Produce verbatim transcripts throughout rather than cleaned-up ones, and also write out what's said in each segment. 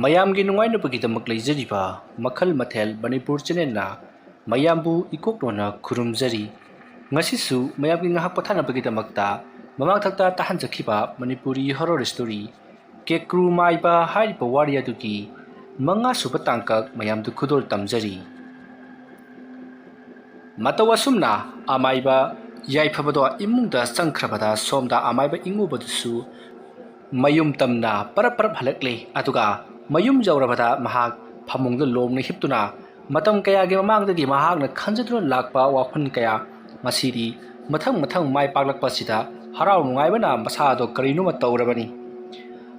ꯃꯌꯥꯝꯒꯤ ꯅꯨꯡꯉꯥꯏꯅꯕꯒꯤꯗꯃꯛ ꯂꯩꯖꯔꯤꯕ ꯃꯈꯜ ꯃꯊꯦꯜ ꯃꯅꯤꯄꯨꯔ ꯆꯦꯅꯦꯜꯅ ꯃꯌꯥꯝꯕꯨ ꯏꯀꯣꯛꯂꯣꯟꯅ ꯈꯨꯔꯨꯝꯖꯔꯤ꯫ ꯉꯁꯤꯁꯨ ꯃꯌꯥꯝꯒꯤ ꯉꯥꯏꯍꯥꯛ ꯄꯣꯊꯥꯅꯕꯒꯤꯗꯃꯛꯇ ꯃꯃꯥꯡꯊꯛꯇ ꯇꯥꯍꯟꯖꯈꯤꯕ ꯃꯅꯤꯄꯨꯔꯤ ꯍꯣꯔꯣꯔ ꯁ꯭ꯇꯣꯔꯤ ꯀꯦꯀ꯭ꯔꯨ ꯃꯥꯏꯕ ꯍꯥꯏꯔꯤꯕ ꯋꯥꯔꯤ ꯑꯗꯨꯒꯤ ꯃꯉꯥꯁꯨꯕ ꯇꯥꯡꯀꯛ ꯃꯌꯥꯝꯗ ꯈꯨꯗꯣꯜ ꯇꯝꯖꯔꯤ꯫ ꯃꯇꯧ ꯑꯁꯨꯝꯅ ꯑꯃꯥꯏꯕ ꯌꯥꯏꯐꯕꯗꯣ ꯏꯃꯨꯡꯗ ꯆꯪꯈ꯭ꯔꯕꯗ ꯁꯣꯝꯗ ꯑꯃꯥꯏꯕ ꯏꯉꯨꯕꯗꯨꯁꯨ ꯃꯌꯨꯝ ꯇꯝꯅ ꯄꯔꯞ ꯄꯔꯞ ꯍꯜꯂꯛꯂꯦ꯫ ꯑꯗꯨꯒ ꯃꯌꯨꯝ ꯌꯧꯔꯕꯗ ꯃꯍꯥꯛ ꯐꯃꯨꯡꯗ ꯂꯣꯡꯅ ꯍꯤꯞꯇꯨꯅ ꯃꯇꯝ ꯀꯌꯥꯒꯤ ꯃꯃꯥꯡꯗꯒꯤ ꯃꯍꯥꯛꯅ ꯈꯟꯖꯗꯨꯅ ꯂꯥꯛꯄ ꯋꯥꯐꯝ ꯀꯌꯥ ꯉꯁꯤꯗꯤ ꯃꯊꯪ ꯃꯊꯪ ꯃꯥꯏ ꯄꯥꯛꯂꯛꯄꯁꯤꯗ ꯍꯔꯥꯎ ꯅꯨꯡꯉꯥꯏꯕꯅ ꯃꯁꯥꯗꯣ ꯀꯔꯤꯅꯣꯃ ꯇꯧꯔꯕꯅꯤ꯫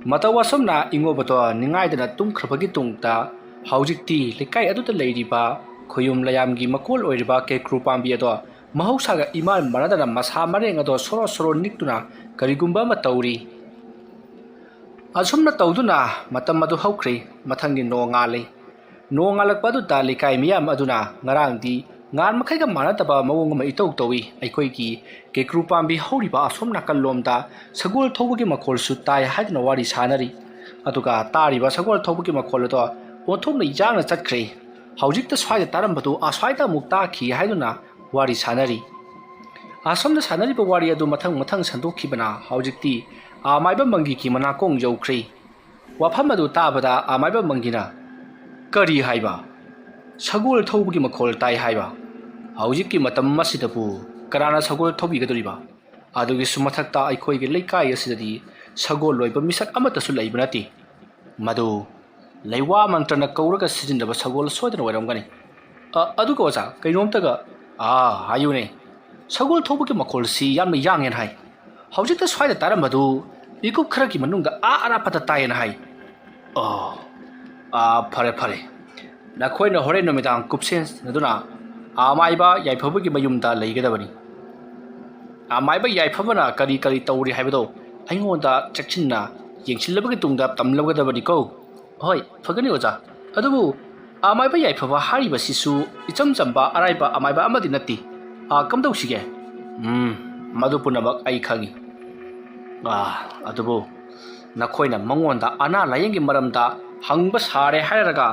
ꯃꯇꯧ ꯑꯁꯨꯝꯅ ꯏꯉꯣꯕꯗꯣ ꯅꯤꯡꯉꯥꯏꯗꯅ ꯇꯨꯝꯈ꯭ꯔꯕꯒꯤ ꯇꯨꯡꯗ ꯍꯧꯖꯤꯛꯇꯤ ꯂꯩꯀꯥꯏ ꯑꯗꯨꯗ ꯂꯩꯔꯤꯕ ꯈꯨꯌꯨꯝ ꯂꯩꯌꯥꯝꯒꯤ ꯃꯀꯣꯜ ꯑꯣꯏꯔꯤꯕ ꯀꯦꯀ꯭ꯔꯨ ꯄꯥꯝꯕꯤ ꯑꯗꯣ ꯃꯍꯧꯁꯥꯒ ꯏꯃꯥꯟ ꯃꯥꯟꯅꯗꯅ ꯃꯁꯥ ꯃꯔꯦꯡ ꯑꯗꯣ ꯁꯣꯔꯣ ꯁꯣꯔꯣ ꯅꯤꯛꯇꯨꯅ ꯀꯔꯤꯒꯨꯝꯕ ꯑꯃ ꯇꯧꯔꯤ꯫ ꯑꯁꯨꯝꯅ ꯇꯧꯗꯨꯅ ꯃꯇꯝ ꯑꯗꯨ ꯍꯧꯈ꯭ꯔꯦ꯫ ꯃꯊꯪꯒꯤ ꯅꯣꯡꯉꯥꯜꯂꯤ꯫ ꯅꯣꯡꯉꯥꯜꯂꯛꯄ ꯑꯗꯨꯗ ꯂꯩꯀꯥꯏ ꯃꯤꯌꯥꯝ ꯑꯗꯨꯅ ꯉꯔꯥꯡꯗꯤ ꯉꯥꯟ ꯃꯈꯩꯒ ꯃꯥꯟꯅꯗꯕ ꯃꯑꯣꯡ ꯑꯃ ꯏꯇꯧ ꯇꯧꯏ꯫ ꯑꯩꯈꯣꯏꯒꯤ ꯀꯦꯀ꯭ꯔꯨ ꯄꯥꯝꯕꯤ ꯍꯧꯔꯤꯕ ꯑꯁꯣꯝ ꯅꯥꯀꯜꯂꯣꯝꯗ ꯁꯒꯣꯜ ꯊꯧꯕꯒꯤ ꯃꯈꯣꯜꯁꯨ ꯇꯥꯏ ꯍꯥꯏꯗꯨꯅ ꯋꯥꯔꯤ ꯁꯥꯅꯔꯤ꯫ ꯑꯗꯨꯒ ꯇꯥꯔꯤꯕ ꯁꯒꯣꯜ ꯊꯧꯕꯒꯤ ꯃꯈꯣꯜ ꯑꯗꯣ ꯑꯣꯟꯊꯣꯛꯅ ꯌꯥꯡꯅ ꯆꯠꯈ꯭ꯔꯦ꯫ ꯍꯧꯖꯤꯛꯇ ꯁ꯭ꯋꯥꯏꯗ ꯇꯥꯔꯝꯕꯗꯨ ꯑꯁ꯭ꯋꯥꯏꯗ ꯑꯃꯨꯛ ꯇꯥꯈꯤ ꯍꯥꯏꯗꯨꯅ ꯋꯥꯔꯤ ꯁꯥꯅꯔꯤ꯫ ꯑꯁꯣꯝꯗ ꯁꯥꯟꯅꯔꯤꯕ ꯋꯥꯔꯤ ꯑꯗꯨ ꯃꯊꯪ ꯃꯊꯪ ꯁꯟꯗꯣꯛꯈꯤꯕꯅ ꯍꯧꯖꯤꯛꯇꯤ ꯑꯃꯥꯏꯕ ꯃꯪꯒꯤꯒꯤ ꯃꯅꯥꯀꯣꯡ ꯌꯧꯈ꯭ꯔꯦ꯫ ꯋꯥꯐꯝ ꯑꯗꯨ ꯇꯥꯕꯗ ꯑꯃꯥꯏꯕ ꯃꯪꯒꯤꯅ, "ꯀꯔꯤ ꯍꯥꯏꯕ? ꯁꯒꯣꯜ ꯊꯧꯕꯒꯤ ꯃꯈꯣꯜ ꯇꯥꯏ ꯍꯥꯏꯕ? ꯍꯧꯖꯤꯛꯀꯤ ꯃꯇꯝ ꯑꯁꯤꯗꯕꯨ ꯀꯅꯥꯅ ꯁꯒꯣꯜ ꯊꯧꯕꯤꯒꯗꯧꯔꯤꯕ? ꯑꯗꯨꯒꯤꯁꯨ ꯃꯊꯛꯇ ꯑꯩꯈꯣꯏꯒꯤ ꯂꯩꯀꯥꯏ ꯑꯁꯤꯗꯗꯤ ꯁꯒꯣꯜ ꯂꯣꯏꯕ ꯃꯤꯁꯛ ꯑꯃꯠꯇꯁꯨ ꯂꯩꯕ ꯅꯠꯇꯦ꯫ ꯃꯗꯨ ꯂꯩꯋꯥ ꯃꯟꯇ꯭ꯔꯅ ꯀꯧꯔꯒ ꯁꯤꯖꯤꯟꯅꯕ ꯁꯒꯣꯜ ꯁꯣꯏꯗꯅ ꯑꯣꯏꯔꯝꯒꯅꯤ꯫ ꯑ, ꯑꯗꯨꯒ ꯑꯣꯖꯥ, ꯀꯩꯅꯣꯝꯇꯒ, ꯑꯥ, ꯍꯥꯏꯌꯨꯅꯦ꯫ ꯁꯒꯣꯜ ꯊꯧꯕꯒꯤ ꯃꯈꯣꯜꯁꯤ ꯌꯥꯝꯅ ꯌꯥꯡꯉꯦꯅ ꯍꯥꯏ꯫ ꯍꯧꯖꯤꯛꯇ ꯁ꯭ꯋꯥꯏꯗ ꯇꯥꯔꯝꯕꯗꯨ ꯏꯀꯨꯞ ꯈꯔꯒꯤ ꯃꯅꯨꯡꯗ ꯑꯥ ꯑꯔꯥꯞꯄꯗ ꯇꯥꯏꯌꯦꯅ ꯍꯥꯏ꯫ ꯑꯣ, ꯑꯥ, ꯐꯔꯦ, ꯐꯔꯦ꯫ ꯅꯈꯣꯏꯅ ꯍꯣꯔꯦꯟ ꯅꯨꯃꯤꯗꯥꯡ ꯀꯨꯞꯁꯦꯟ ꯑꯗꯨꯅ ꯑꯃꯥꯏꯕ ꯌꯥꯏꯐꯕꯒꯤ ꯃꯌꯨꯝꯗ ꯂꯩꯒꯗꯕꯅꯤ꯫ ꯑꯃꯥꯏꯕ ꯌꯥꯏꯐꯕꯅ ꯀꯔꯤ ꯀꯔꯤ ꯇꯧꯔꯤ ꯍꯥꯏꯕꯗꯣ ꯑꯩꯉꯣꯟꯗ ꯆꯦꯛꯁꯤꯟꯅ ꯌꯦꯡꯁꯤꯜꯂꯕꯒꯤ ꯇꯨꯡꯗ ꯇꯝꯂꯒꯗꯕꯅꯤꯀꯣ꯫ ꯍꯣꯏ, ꯐꯒꯅꯤ ꯑꯣꯖꯥ꯫ ꯑꯗꯨꯕꯨ ꯑꯃꯥꯏꯕ ꯌꯥꯏꯐꯕ ꯍꯥꯏꯔꯤꯕꯁꯤꯁꯨ ꯏꯆꯝ ꯆꯝꯕ ꯑꯔꯥꯏꯕ ꯑꯃꯥꯏꯕ ꯑꯃꯗꯤ ꯅꯠꯇꯦ꯫ ꯑꯥ, ꯀꯝꯗꯧꯁꯤꯒꯦ? ꯎꯝ, ꯃꯗꯨ ꯄꯨꯝꯅꯃꯛ ꯑꯩ ꯈꯪꯏ꯫ ꯑꯥ, ꯑꯗꯨꯕꯨ ꯅꯈꯣꯏꯅ ꯃꯉꯣꯟꯗ ꯑꯅꯥ ꯂꯥꯌꯦꯡꯒꯤ ꯃꯔꯝꯗ ꯍꯪꯕ ꯁꯥꯔꯦ ꯍꯥꯏꯔꯒ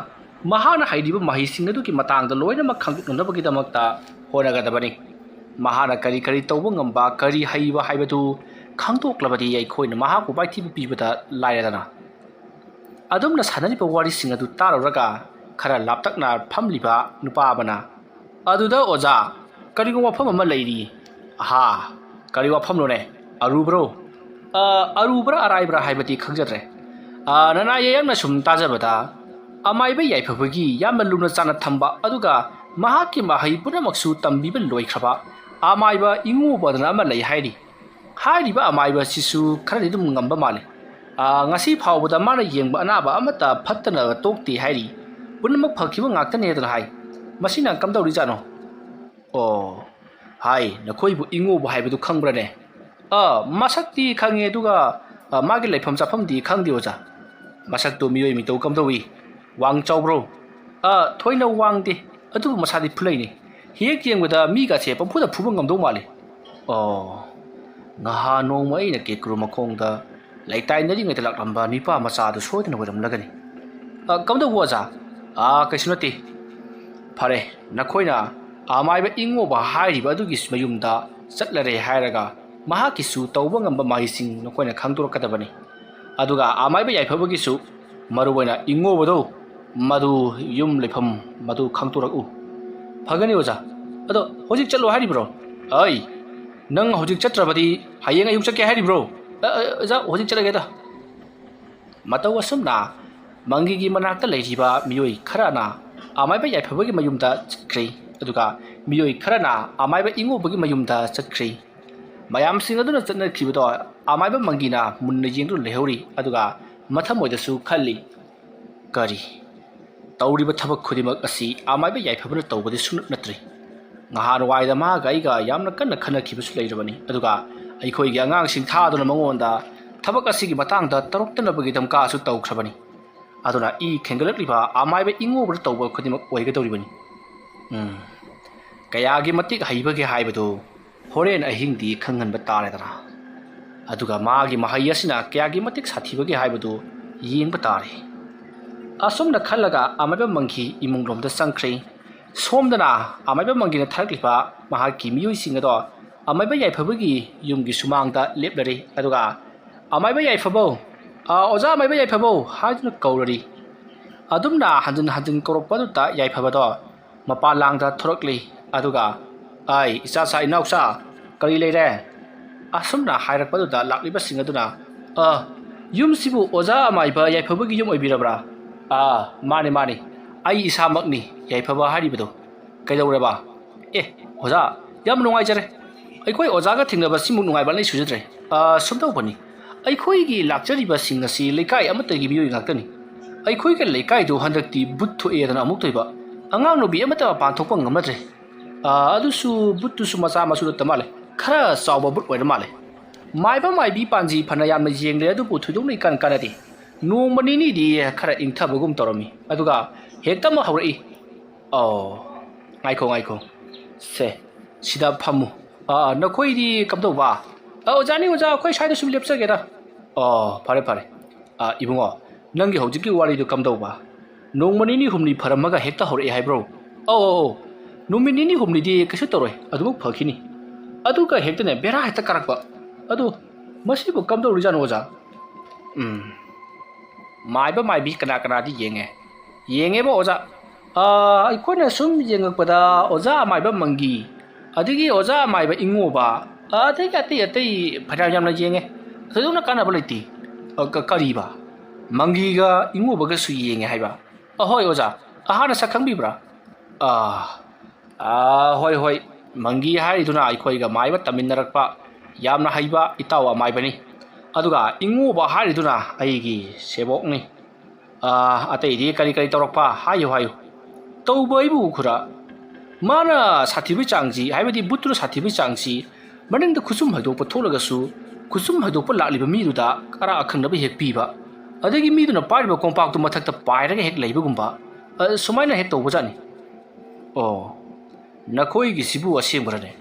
ꯃꯍꯥꯛꯅ ꯍꯩꯔꯤꯕ ꯃꯍꯩꯁꯤꯡ ꯑꯗꯨꯒꯤ ꯃꯇꯥꯡꯗ ꯂꯣꯏꯅꯃꯛ ꯈꯪꯗꯣꯛꯅꯅꯕꯒꯤꯗꯃꯛꯇ ꯍꯣꯠꯅꯒꯗꯕꯅꯤ꯫ ꯃꯍꯥꯛꯅ ꯀꯔꯤ ꯀꯔꯤ ꯇꯧꯕ ꯉꯝꯕ, ꯀꯔꯤ ꯍꯩꯕ ꯍꯥꯏꯕꯗꯨ ꯈꯪꯗꯣꯛꯂꯕꯗꯤ ꯑꯩꯈꯣꯏꯅ ꯃꯍꯥꯛꯄꯨ ꯃꯥꯏꯊꯤꯕ ꯄꯤꯕꯗ ꯂꯥꯏꯔꯗꯅ꯫ ꯑꯗꯨꯝꯅ ꯁꯥꯟꯅꯔꯤꯕ ꯋꯥꯔꯤꯁꯤꯡ ꯑꯗꯨ ꯇꯥꯔꯨꯔꯒ ꯈꯔ ꯂꯥꯞꯇꯛꯅ ꯐꯝꯂꯤꯕ ꯅꯨꯄꯥ ꯑꯃꯅ, "ꯑꯗꯨꯗ ꯑꯣꯖꯥ, ꯀꯔꯤꯒꯨꯝꯕ ꯋꯥꯐꯝ ꯑꯃ ꯂꯩꯔꯤ"꯫ "ꯑꯍꯥ, ꯀꯔꯤ ꯋꯥꯐꯝꯅꯣꯅꯦ? ꯑꯔꯨꯕ꯭ꯔꯣ?" "ꯑ, ꯑꯔꯨꯕ꯭ꯔꯥ ꯑꯔꯥꯏꯕ꯭ꯔꯥ ꯍꯥꯏꯕꯗꯤ ꯈꯪꯖꯗ꯭ꯔꯦ꯫ ꯑ, ꯅꯅꯥ ꯌꯦꯌꯥꯝꯅ ꯁꯨꯝ ꯇꯥꯖꯕꯗ ꯑꯃꯥꯏꯕ ꯌꯥꯏꯐꯕꯒꯤ ꯌꯥꯝꯅ ꯂꯨꯅ ꯆꯥꯟꯅ ꯊꯝꯕ ꯑꯗꯨꯒ ꯃꯍꯥꯛꯀꯤ ꯃꯍꯩ ꯄꯨꯝꯅꯃꯛꯁꯨ ꯇꯝꯕꯤꯕ ꯂꯣꯏꯈ꯭ꯔꯕ ꯑꯃꯥꯏꯕ ꯏꯉꯣꯕꯗꯅ ꯑꯃ ꯂꯩ ꯍꯥꯏꯔꯤ꯫ ꯍꯥꯏꯔꯤꯕ ꯑꯃꯥꯏꯕ ꯑꯁꯤꯁꯨ ꯈꯔꯗꯤ ꯑꯗꯨꯝ ꯉꯝꯕ ꯃꯥꯜꯂꯤ꯫ ꯑ, ꯉꯁꯤ ꯐꯥꯎꯕꯗ ꯃꯥꯅ ꯌꯦꯡꯕ ꯑꯅꯥꯕ ꯑꯃꯠꯇ ꯐꯠꯇꯅ ꯇꯣꯛꯇꯦ ꯍꯥꯏꯔꯤ꯫ ꯄꯨꯝꯅꯃꯛ ꯐꯈꯤꯕ ꯉꯥꯛꯇꯅꯦꯗꯅ ꯍꯥꯏ꯫ ꯃꯁꯤꯅ ꯀꯝꯗꯧꯔꯤꯖꯥꯠꯅꯣ?" "ꯑꯣ, ꯍꯥꯏ, ꯅꯈꯣꯏꯕꯨ ꯏꯉꯣꯕ ꯍꯥꯏꯕꯗꯨ ꯈꯪꯕ꯭ꯔꯅꯦ?" "ꯑ, ꯃꯁꯛꯇꯤ ꯈꯪꯉꯦ, ꯑꯗꯨꯒ, ꯑ, ꯃꯥꯒꯤ ꯂꯩꯐꯝ ꯆꯥꯐꯝꯗꯤ ꯈꯪꯗꯦ, ꯑꯣꯖꯥ꯫ ꯃꯁꯛꯇꯨ ꯃꯤꯑꯣꯏ ꯃꯤꯇꯧ ꯀꯝꯗꯧꯏ? ꯋꯥꯡ ꯆꯥꯎꯕ꯭ꯔꯣ?" "ꯑ, ꯊꯣꯏꯅ ꯋꯥꯡꯗꯦ, ꯑꯗꯨꯕꯨ ꯃꯁꯥꯗꯤ ꯐꯨꯂꯩꯅꯤ꯫ ꯍꯦꯛ ꯌꯦꯡꯕꯗ ꯃꯤꯒꯁꯦ ꯄꯪꯐꯨꯗ ꯐꯨꯕ ꯉꯝꯗꯧ ꯃꯥꯜꯂꯤ꯫" "ꯑꯣ, ꯉꯍꯥ ꯅꯣꯡꯃ ꯑꯩꯅ ꯀꯦꯀ꯭ꯔꯨ ꯃꯈꯣꯡꯗ ꯂꯩꯇꯥꯏꯅꯔꯤꯉꯩꯗ ꯂꯥꯛꯂꯝꯕ ꯅꯤꯄꯥ ꯃꯆꯥ ꯑꯗꯨ ꯁꯣꯏꯗꯅ ꯑꯣꯏꯔꯝꯂꯒꯅꯤ꯫" "ꯑ, ꯀꯝꯗꯧꯕ, ꯑꯣꯖꯥ?" "ꯑ, ꯀꯩꯁꯨ ꯅꯠꯇꯦ꯫ ꯐꯔꯦ, ꯅꯈꯣꯏꯅ ꯑꯃꯥꯏꯕ ꯏꯉꯣꯕ ꯍꯥꯏꯔꯤꯕ ꯑꯗꯨꯒꯤ ꯃꯌꯨꯝꯗ ꯆꯠꯂꯔꯦ ꯍꯥꯏꯔꯒ ꯃꯍꯥꯛꯀꯤꯁꯨ ꯇꯧꯕ ꯉꯝꯕ ꯃꯍꯩꯁꯤꯡ ꯅꯈꯣꯏꯅ ꯈꯪꯗꯣꯔꯛꯀꯗꯕꯅꯤ꯫ ꯑꯗꯨꯒ ꯑꯃꯥꯏꯕ ꯌꯥꯏꯐꯕꯒꯤꯁꯨ ꯃꯔꯨꯑꯣꯏꯅ ꯏꯉꯣꯕꯗꯣ, ꯃꯗꯨ ꯌꯨꯝ ꯂꯩꯐꯝ ꯃꯗꯨ ꯈꯪꯗꯣꯔꯛꯎ꯫" "ꯐꯒꯅꯤ, ꯑꯣꯖꯥ꯫ ꯑꯗꯣ ꯍꯧꯖꯤꯛ ꯆꯠꯂꯣ ꯍꯥꯏꯔꯤꯕ꯭ꯔꯣ?" "ꯑꯩ? ꯅꯪ ꯍꯧꯖꯤꯛ ꯆꯠꯇ꯭ꯔꯕꯗꯤ ꯍꯌꯦꯡ ꯑꯌꯨꯛ ꯆꯠꯀꯦ ꯍꯥꯏꯔꯤꯕ꯭ꯔꯣ?" "ꯑ, ꯑ, ꯑꯣꯖꯥ, ꯍꯧꯖꯤꯛ ꯆꯠꯂꯒꯦꯗ꯫" ꯃꯇꯧ ꯑꯁꯨꯝꯅ ꯃꯪꯒꯤꯒꯤ ꯃꯅꯥꯛꯇ ꯂꯩꯔꯤꯕ ꯃꯤꯑꯣꯏ ꯈꯔꯅ ꯑꯃꯥꯏꯕ ꯌꯥꯏꯐꯕꯒꯤ ꯃꯌꯨꯝꯗ ꯆꯠꯈ꯭ꯔꯦ, ꯑꯗꯨꯒ ꯃꯤꯑꯣꯏ ꯈꯔꯅ ꯑꯃꯥꯏꯕ ꯏꯉꯣꯕꯒꯤ ꯃꯌꯨꯝꯗ ꯆꯠꯈ꯭ꯔꯦ꯫ ꯃꯌꯥꯝꯁꯤꯡ ꯑꯗꯨꯅ ꯆꯠꯅꯈꯤꯕꯗꯣ ꯑꯃꯥꯏꯕ ꯃꯪꯒꯤꯅ ꯃꯨꯟꯅ ꯌꯦꯡꯗꯨꯅ ꯂꯩꯍꯧꯔꯤ, ꯑꯗꯨꯒ ꯃꯊꯃꯣꯏꯗꯁꯨ ꯈꯜꯂꯤ, "ꯀꯔꯤ? ꯇꯧꯔꯤꯕ ꯊꯕꯛ ꯈꯨꯗꯤꯡꯃꯛ ꯑꯁꯤ ꯑꯃꯥꯏꯕ ꯌꯥꯏꯐꯕꯅ ꯇꯧꯕꯗꯤ ꯁꯨꯡꯅꯠ ꯅꯠꯇ꯭ꯔꯤ꯫ ꯅꯍꯥꯟꯋꯥꯏꯗ ꯃꯥꯒ ꯑꯩꯒ ꯌꯥꯝꯅ ꯀꯟꯅ ꯈꯟꯅꯈꯤꯕꯁꯨ ꯂꯩꯔꯕꯅꯤ, ꯑꯗꯨꯒ ꯑꯩꯈꯣꯏꯒꯤ ꯑꯉꯥꯡꯁꯤꯡ ꯊꯥꯗꯨꯅ ꯃꯉꯣꯟꯗ ꯊꯕꯛ ꯑꯁꯤꯒꯤ ꯃꯇꯥꯡꯗ ꯇꯧꯔꯛꯇꯅꯕꯒꯤ ꯙꯝꯀꯥꯁꯨ ꯇꯧꯈ꯭ꯔꯕꯅꯤ꯫ ꯑꯗꯨꯅ ꯏ ꯈꯦꯡꯒꯠꯂꯛꯂꯤꯕ ꯑꯃꯥꯏꯕ ꯏꯉꯣꯕꯗ ꯇꯧꯕ ꯈꯨꯗꯤꯡꯃꯛ ꯑꯣꯏꯒꯗꯧꯔꯤꯕꯅꯤ꯫ ꯎꯝ, ꯀꯌꯥꯒꯤ ꯃꯇꯤꯛ ꯍꯩꯕꯒꯦ ꯍꯥꯏꯕꯗꯨ ꯍꯣꯔꯦꯟ ꯑꯍꯤꯡꯗꯤ ꯈꯪꯍꯟꯕ ꯇꯥꯔꯦꯗꯅ꯫ ꯑꯗꯨꯒ ꯃꯥꯒꯤ ꯃꯍꯩ ꯑꯁꯤꯅ ꯀꯌꯥꯒꯤ ꯃꯇꯤꯛ ꯁꯥꯊꯤꯕꯒꯦ ꯍꯥꯏꯕꯗꯨ ꯌꯦꯡꯕ ꯇꯥꯔꯦ꯫" ꯑꯁꯨꯝꯅ ꯈꯜꯂꯒ ꯑꯃꯥꯏꯕ ꯃꯪꯒꯤ ꯏꯃꯨꯡꯂꯣꯝꯗ ꯆꯪꯈ꯭ꯔꯦ꯫ ꯁꯣꯝꯗꯅ ꯑꯃꯥꯏꯕ ꯃꯪꯒꯤꯅ ꯊꯥꯔꯛꯂꯤꯕ ꯃꯍꯥꯛꯀꯤ ꯃꯤꯑꯣꯏꯁꯤꯡ ꯑꯗꯣ ꯑꯃꯥꯏꯕ ꯌꯥꯏꯐꯕꯒꯤ ꯌꯨꯝꯒꯤ ꯁꯨꯃꯥꯡꯗ ꯂꯦꯞꯂꯔꯤ꯫ ꯑꯗꯨꯒ "ꯑꯃꯥꯏꯕ ꯌꯥꯏꯐꯕꯧ, ꯑ, ꯑꯣꯖꯥ ꯑꯃꯥꯏꯕ ꯌꯥꯏꯐꯕꯧ" ꯍꯥꯏꯗꯨꯅ ꯀꯧꯔꯔꯤ꯫ ꯑꯗꯨꯝꯅ ꯍꯟꯖꯤꯟ ꯍꯟꯖꯤꯟ ꯀꯧꯔꯛꯄꯗꯨꯗ ꯌꯥꯏꯐꯕꯗꯣ ꯃꯄꯥꯟ ꯂꯥꯡꯗ ꯊꯣꯔꯛꯂꯤ꯫ ꯑꯗꯨꯒ "ꯑꯩ ꯏꯆꯥꯁꯥ ꯏꯅꯥꯎꯆꯥ, ꯀꯔꯤ ꯂꯩꯔꯦ?" ꯑꯁꯨꯝꯅ ꯍꯥꯏꯔꯛꯄꯗꯨꯗ ꯂꯥꯛꯂꯤꯕꯁꯤꯡ ꯑꯗꯨꯅ, "ꯑ, ꯌꯨꯝꯁꯤꯕꯨ ꯑꯣꯖꯥ ꯑꯃꯥꯏꯕ ꯌꯥꯏꯐꯕꯒꯤ ꯌꯨꯝ ꯑꯣꯏꯕꯤꯔꯕ꯭ꯔꯥ?" "ꯑ, ꯃꯥꯅꯤ, ꯃꯥꯅꯤ, ꯑꯩ ꯏꯁꯥꯃꯛꯅꯤ ꯌꯥꯏꯐꯕ ꯍꯥꯏꯔꯤꯕꯗꯣ꯫ ꯀꯩꯗꯧꯔꯦꯕ?" "ꯑꯦ, ꯑꯣꯖꯥ, ꯌꯥꯝ ꯅꯨꯡꯉꯥꯏꯖꯔꯦ꯫ ꯑꯩꯈꯣꯏ ꯑꯣꯖꯥꯒ ꯊꯦꯡꯅꯕ ꯁꯤꯃꯨꯛ ꯅꯨꯡꯉꯥꯏꯕ ꯑꯩ ꯁꯨꯖꯗ꯭ꯔꯦ꯫ ꯑ, ꯁꯨꯝ ꯇꯧꯕꯅꯤ, ꯑꯩꯈꯣꯏꯒꯤ ꯂꯥꯛꯆꯔꯤꯕꯁꯤꯡ ꯑꯁꯤ ꯂꯩꯀꯥꯏ ꯑꯃꯠꯇꯒꯤ ꯃꯤꯑꯣꯏ ꯉꯥꯛꯇꯅꯤ꯫ ꯑꯩꯈꯣꯏꯒꯤ ꯂꯩꯀꯥꯏꯗꯨ ꯍꯟꯗꯛꯇꯤ ꯕꯨꯠ ꯊꯣꯛꯑꯦꯗꯅ ꯑꯃꯨꯛ ꯊꯣꯏꯕ꯫ ꯑꯉꯥꯡ ꯅꯨꯄꯤ ꯑꯃꯠꯇ ꯃꯄꯥꯟ ꯊꯣꯛꯄ ꯉꯝꯅꯗ꯭ꯔꯦ꯫ ꯑ, ꯑꯗꯨꯁꯨ ꯕꯨꯠꯇꯨꯁꯨ ꯃꯆꯥ ꯃꯁꯨ ꯅꯠꯇ ꯃꯥꯜꯂꯦ꯫ ꯈꯔ ꯆꯥꯎꯕ ꯕꯨꯠ ꯑꯣꯏꯔ ꯃꯥꯜꯂꯦ꯫ ꯃꯥꯏꯕ ꯃꯥꯏꯕꯤ ꯄꯥꯟꯖꯤ ꯐꯅ ꯌꯥꯝꯅ ꯌꯦꯡꯂꯦ, ꯑꯗꯨꯕꯨ ꯊꯣꯏꯗꯣꯛꯅ ꯏꯀꯥꯟ ꯀꯥꯟꯅꯗꯦ꯫ ꯅꯣꯡꯃ ꯅꯤꯅꯤꯗꯤ ꯈꯔ ꯏꯪꯊꯕꯒꯨꯝ ꯇꯧꯔꯝꯃꯤ꯫ ꯑꯗꯨꯒ ꯍꯦꯛꯇ ꯑꯃꯨꯛ ꯍꯧꯔꯛꯏ꯫ ꯑꯣ, ꯉꯥꯏꯈꯣ, ꯉꯥꯏꯈꯣ꯫ ꯁꯦ, ꯁꯤꯗ ꯐꯝꯃꯨ꯫ ꯑꯥ, ꯅꯈꯣꯏꯗꯤ ꯀꯝꯗꯧꯕ? ꯑ, ꯑꯣꯖꯥꯅꯤ, ꯑꯣꯖꯥ, ꯑꯩꯈꯣꯏ ꯁ꯭ꯋꯥꯏꯗ ꯁꯨꯝ ꯂꯦꯞꯆꯒꯦꯗ꯫ ꯑꯣ, ꯐꯔꯦ, ꯐꯔꯦ꯫ ꯑ, ꯏꯕꯨꯡꯉꯣ, ꯅꯪꯒꯤ ꯍꯧꯖꯤꯛꯀꯤ ꯋꯥꯔꯤꯗꯨ ꯀꯝꯗꯧꯕ? ꯅꯣꯡꯃ ꯅꯤꯅꯤ ꯍꯨꯝꯅꯤ ꯐꯔꯝꯃꯒ ꯍꯦꯛꯇ ꯍꯧꯔꯛꯑꯦ ꯍꯥꯏꯕ꯭ꯔꯣ? ꯑꯧ, ꯑꯧ, ꯑꯧ꯫ ꯅꯨꯃꯤꯠ ꯅꯤꯅꯤ ꯍꯨꯝꯅꯤꯗꯤ ꯀꯩꯁꯨ ꯇꯧꯔꯣꯏ, ꯑꯗꯨꯃꯛ ꯐꯈꯤꯅꯤ꯫ ꯑꯗꯨꯒ ꯍꯦꯛꯇꯅꯦ ꯕꯦꯔꯥ ꯍꯦꯛꯇ ꯀꯥꯔꯛꯄ꯫ ꯑꯗꯨ ꯃꯁꯤꯕꯨ ꯀꯝꯗꯧꯔꯤꯖꯥꯠꯅꯣ, ꯑꯣꯖꯥ? ꯎꯝ꯫ ꯃꯥꯏꯕ ꯃꯥꯏꯕꯤ ꯀꯅꯥ ꯀꯅꯥꯗꯤ ꯌꯦꯡꯉꯦ? ꯌꯦꯡꯉꯦꯕ, ꯑꯣꯖꯥ꯫ ꯑ, ꯑꯩꯈꯣꯏꯅ ꯁꯨꯝ ꯌꯦꯡꯉꯛꯄꯗ ꯑꯣꯖꯥ ꯑꯃꯥꯏꯕ ꯃꯪꯒꯤ, ꯑꯗꯒꯤ ꯑꯣꯖꯥ ꯑꯃꯥꯏꯕ ꯏꯉꯣꯕ, ꯑꯗꯒꯤ ꯑꯇꯩ ꯑꯇꯩ ꯐꯅꯌꯥꯝ ꯌꯥꯝꯅ ꯌꯦꯡꯉꯦ꯫ ꯊꯣꯏꯗꯣꯛꯅ ꯀꯥꯟꯅꯕ ꯂꯩꯇꯦ꯫ ꯑ, ꯀ-, ꯀꯔꯤꯕ? ꯃꯪꯒꯤꯒ ꯏꯉꯣꯕꯒꯁꯨ ꯌꯦꯡꯉꯦ ꯍꯥꯏꯕ? ꯑꯍꯣꯏ, ꯑꯣꯖꯥ꯫ ꯑꯍꯥꯟꯅ ꯁꯛ ꯈꯪꯕꯤꯕ꯭ꯔꯥ? ꯑ, ꯑ, ꯍꯣꯏ, ꯍꯣꯏ꯫ ꯃꯪꯒꯤ ꯍꯥꯏꯔꯤꯗꯨꯅ ꯑꯩꯈꯣꯏꯒ ꯃꯥꯏꯕ ꯇꯝꯃꯤꯟꯅꯔꯛꯄ ꯌꯥꯝꯅ ꯍꯩꯕ ꯏꯇꯥꯎ ꯑꯃꯥꯏꯕꯅꯤ꯫ ꯑꯗꯨꯒ ꯏꯉꯣꯕ ꯍꯥꯏꯔꯤꯗꯨꯅ ꯑꯩꯒꯤ ꯁꯦꯕꯣꯛꯅꯤ꯫ ꯑ, ꯑꯇꯩꯗꯤ ꯀꯔꯤ ꯀꯔꯤ ꯇꯧꯔꯛꯄ? ꯍꯥꯏꯌꯨ, ꯍꯥꯏꯌꯨ꯫ ꯇꯧꯕ ꯑꯩꯕꯨ ꯈꯨꯔꯥ, ꯃꯥꯅ ꯁꯥꯊꯤꯕꯩ ꯆꯥꯡꯁꯤ, ꯍꯥꯏꯕꯗꯤ ꯕꯨꯠꯇꯨꯅ ꯁꯥꯊꯤꯕꯩ ꯆꯥꯡꯁꯤ, ꯃꯅꯤꯡꯗ ꯈꯨꯁꯨꯝ ꯍꯥꯏꯗꯣꯛꯄ ꯊꯣꯛꯂꯒꯁꯨ, ꯈꯨꯁꯨꯝ ꯍꯥꯏꯗꯣꯛꯄ ꯂꯥꯛꯂꯤꯕ ꯃꯤꯗꯨꯗ ꯀꯔꯥ ꯑꯈꯪꯅꯕ ꯍꯦꯛ ꯄꯤꯕ, ꯑꯗꯒꯤ ꯃꯤꯗꯨꯅ ꯄꯥꯏꯔꯤꯕ ꯀꯣꯝꯄꯥꯛꯇꯨ ꯃꯊꯛꯇ ꯄꯥꯏꯔꯒ ꯍꯦꯛ ꯂꯩꯕꯒꯨꯝꯕ, ꯑ, ꯁꯨꯃꯥꯏꯅ ꯍꯦꯛ ꯇꯧꯕꯖꯥꯠꯅꯤ꯫ ꯑꯣ, ꯅꯈꯣꯏꯒꯤꯁꯤꯕꯨ ꯑꯁꯦꯡꯕꯔꯅꯦ?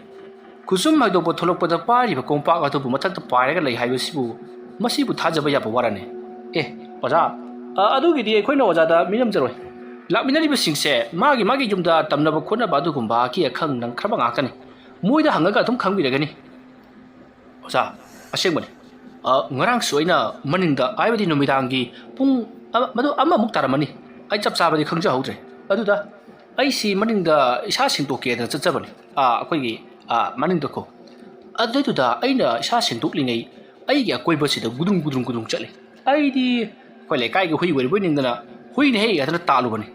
ꯈꯨꯁꯨꯝ ꯍꯥꯏꯗꯣꯛꯄ ꯊꯣꯛꯂꯛꯄꯗ ꯄꯥꯏꯔꯤꯕ ꯀꯣꯝꯄꯥꯛ ꯑꯗꯨꯕꯨ ꯃꯊꯛꯇ ꯄꯥꯏꯔꯒ ꯂꯩ ꯍꯥꯏꯕꯁꯤꯕꯨ, ꯃꯁꯤꯕꯨ ꯊꯥꯖꯕ ꯌꯥꯕ ꯋꯥꯔꯅꯦ? ꯑꯦ, ꯑꯣꯖꯥ, ꯑ, ꯑꯗꯨꯒꯤꯗꯤ ꯑꯩꯈꯣꯏꯅ ꯑꯣꯖꯥꯗ ꯃꯤꯅꯝꯖꯔꯣꯏ꯫ ꯂꯥꯛꯃꯤꯟꯅꯔꯤꯕꯁꯤꯡꯁꯦ ꯃꯥꯒꯤ ꯃꯥꯒꯤ ꯌꯨꯝꯗ ꯇꯝꯅꯕ ꯈꯣꯠꯅꯕ ꯑꯗꯨꯒꯨꯝꯕ ꯑꯀꯤ ꯑꯈꯪ ꯅꯪꯈ꯭ꯔꯕ ꯉꯥꯛꯇꯅꯤ꯫ ꯃꯣꯏꯗ ꯍꯪꯉꯒ ꯑꯗꯨꯝ ꯈꯪꯕꯤꯔꯒꯅꯤ꯫ ꯑꯣꯖꯥ, ꯑꯁꯦꯡꯕꯅꯤ꯫ ꯑ, ꯉꯔꯥꯡꯁꯨ ꯑꯩꯅ ꯃꯅꯤꯡꯗ, ꯍꯥꯏꯕꯗꯤ ꯅꯨꯃꯤꯗꯥꯡꯒꯤ ꯄꯨꯡ ꯑꯃ, ꯃꯗꯨ ꯑꯃꯃꯨꯛ ꯇꯥꯔꯝꯃꯅꯤ꯫ ꯑꯩ ꯆꯞ ꯆꯥꯕꯗꯤ ꯈꯪꯖꯍꯧꯗ꯭ꯔꯦ꯫ ꯑꯗꯨꯗ ꯑꯩꯁꯤ ꯃꯅꯤꯡꯗ ꯏꯁꯥ ꯁꯦꯡꯗꯣꯛꯀꯦꯗꯅ ꯆꯠꯆꯕꯅꯤ꯫ ꯑ, ꯑꯩꯈꯣꯏꯒꯤ, ꯑ, ꯃꯅꯤꯡꯗꯀꯣ꯫ ꯑꯗꯨꯗꯩꯗꯨꯗ ꯑꯩꯅ ꯏꯁꯥ ꯁꯦꯡꯗꯣꯛꯂꯤꯉꯩ ꯑꯩꯒꯤ ꯑꯀꯣꯏꯕꯁꯤꯗ ꯒꯨꯗꯨꯡ ꯒꯨꯗꯨꯡ ꯒꯨꯗꯨꯡ ꯆꯠꯂꯤ꯫ ꯑꯩꯗꯤ ꯑꯩꯈꯣꯏ ꯂꯩꯀꯥꯏꯒꯤ ꯍꯨꯏ ꯑꯣꯏꯔꯕꯣꯏ ꯅꯤꯡꯗꯅ "ꯍꯨꯏꯅꯦ ꯍꯦ" ꯍꯥꯏꯗꯅ ꯇꯥꯜꯂꯨꯕꯅꯤ꯫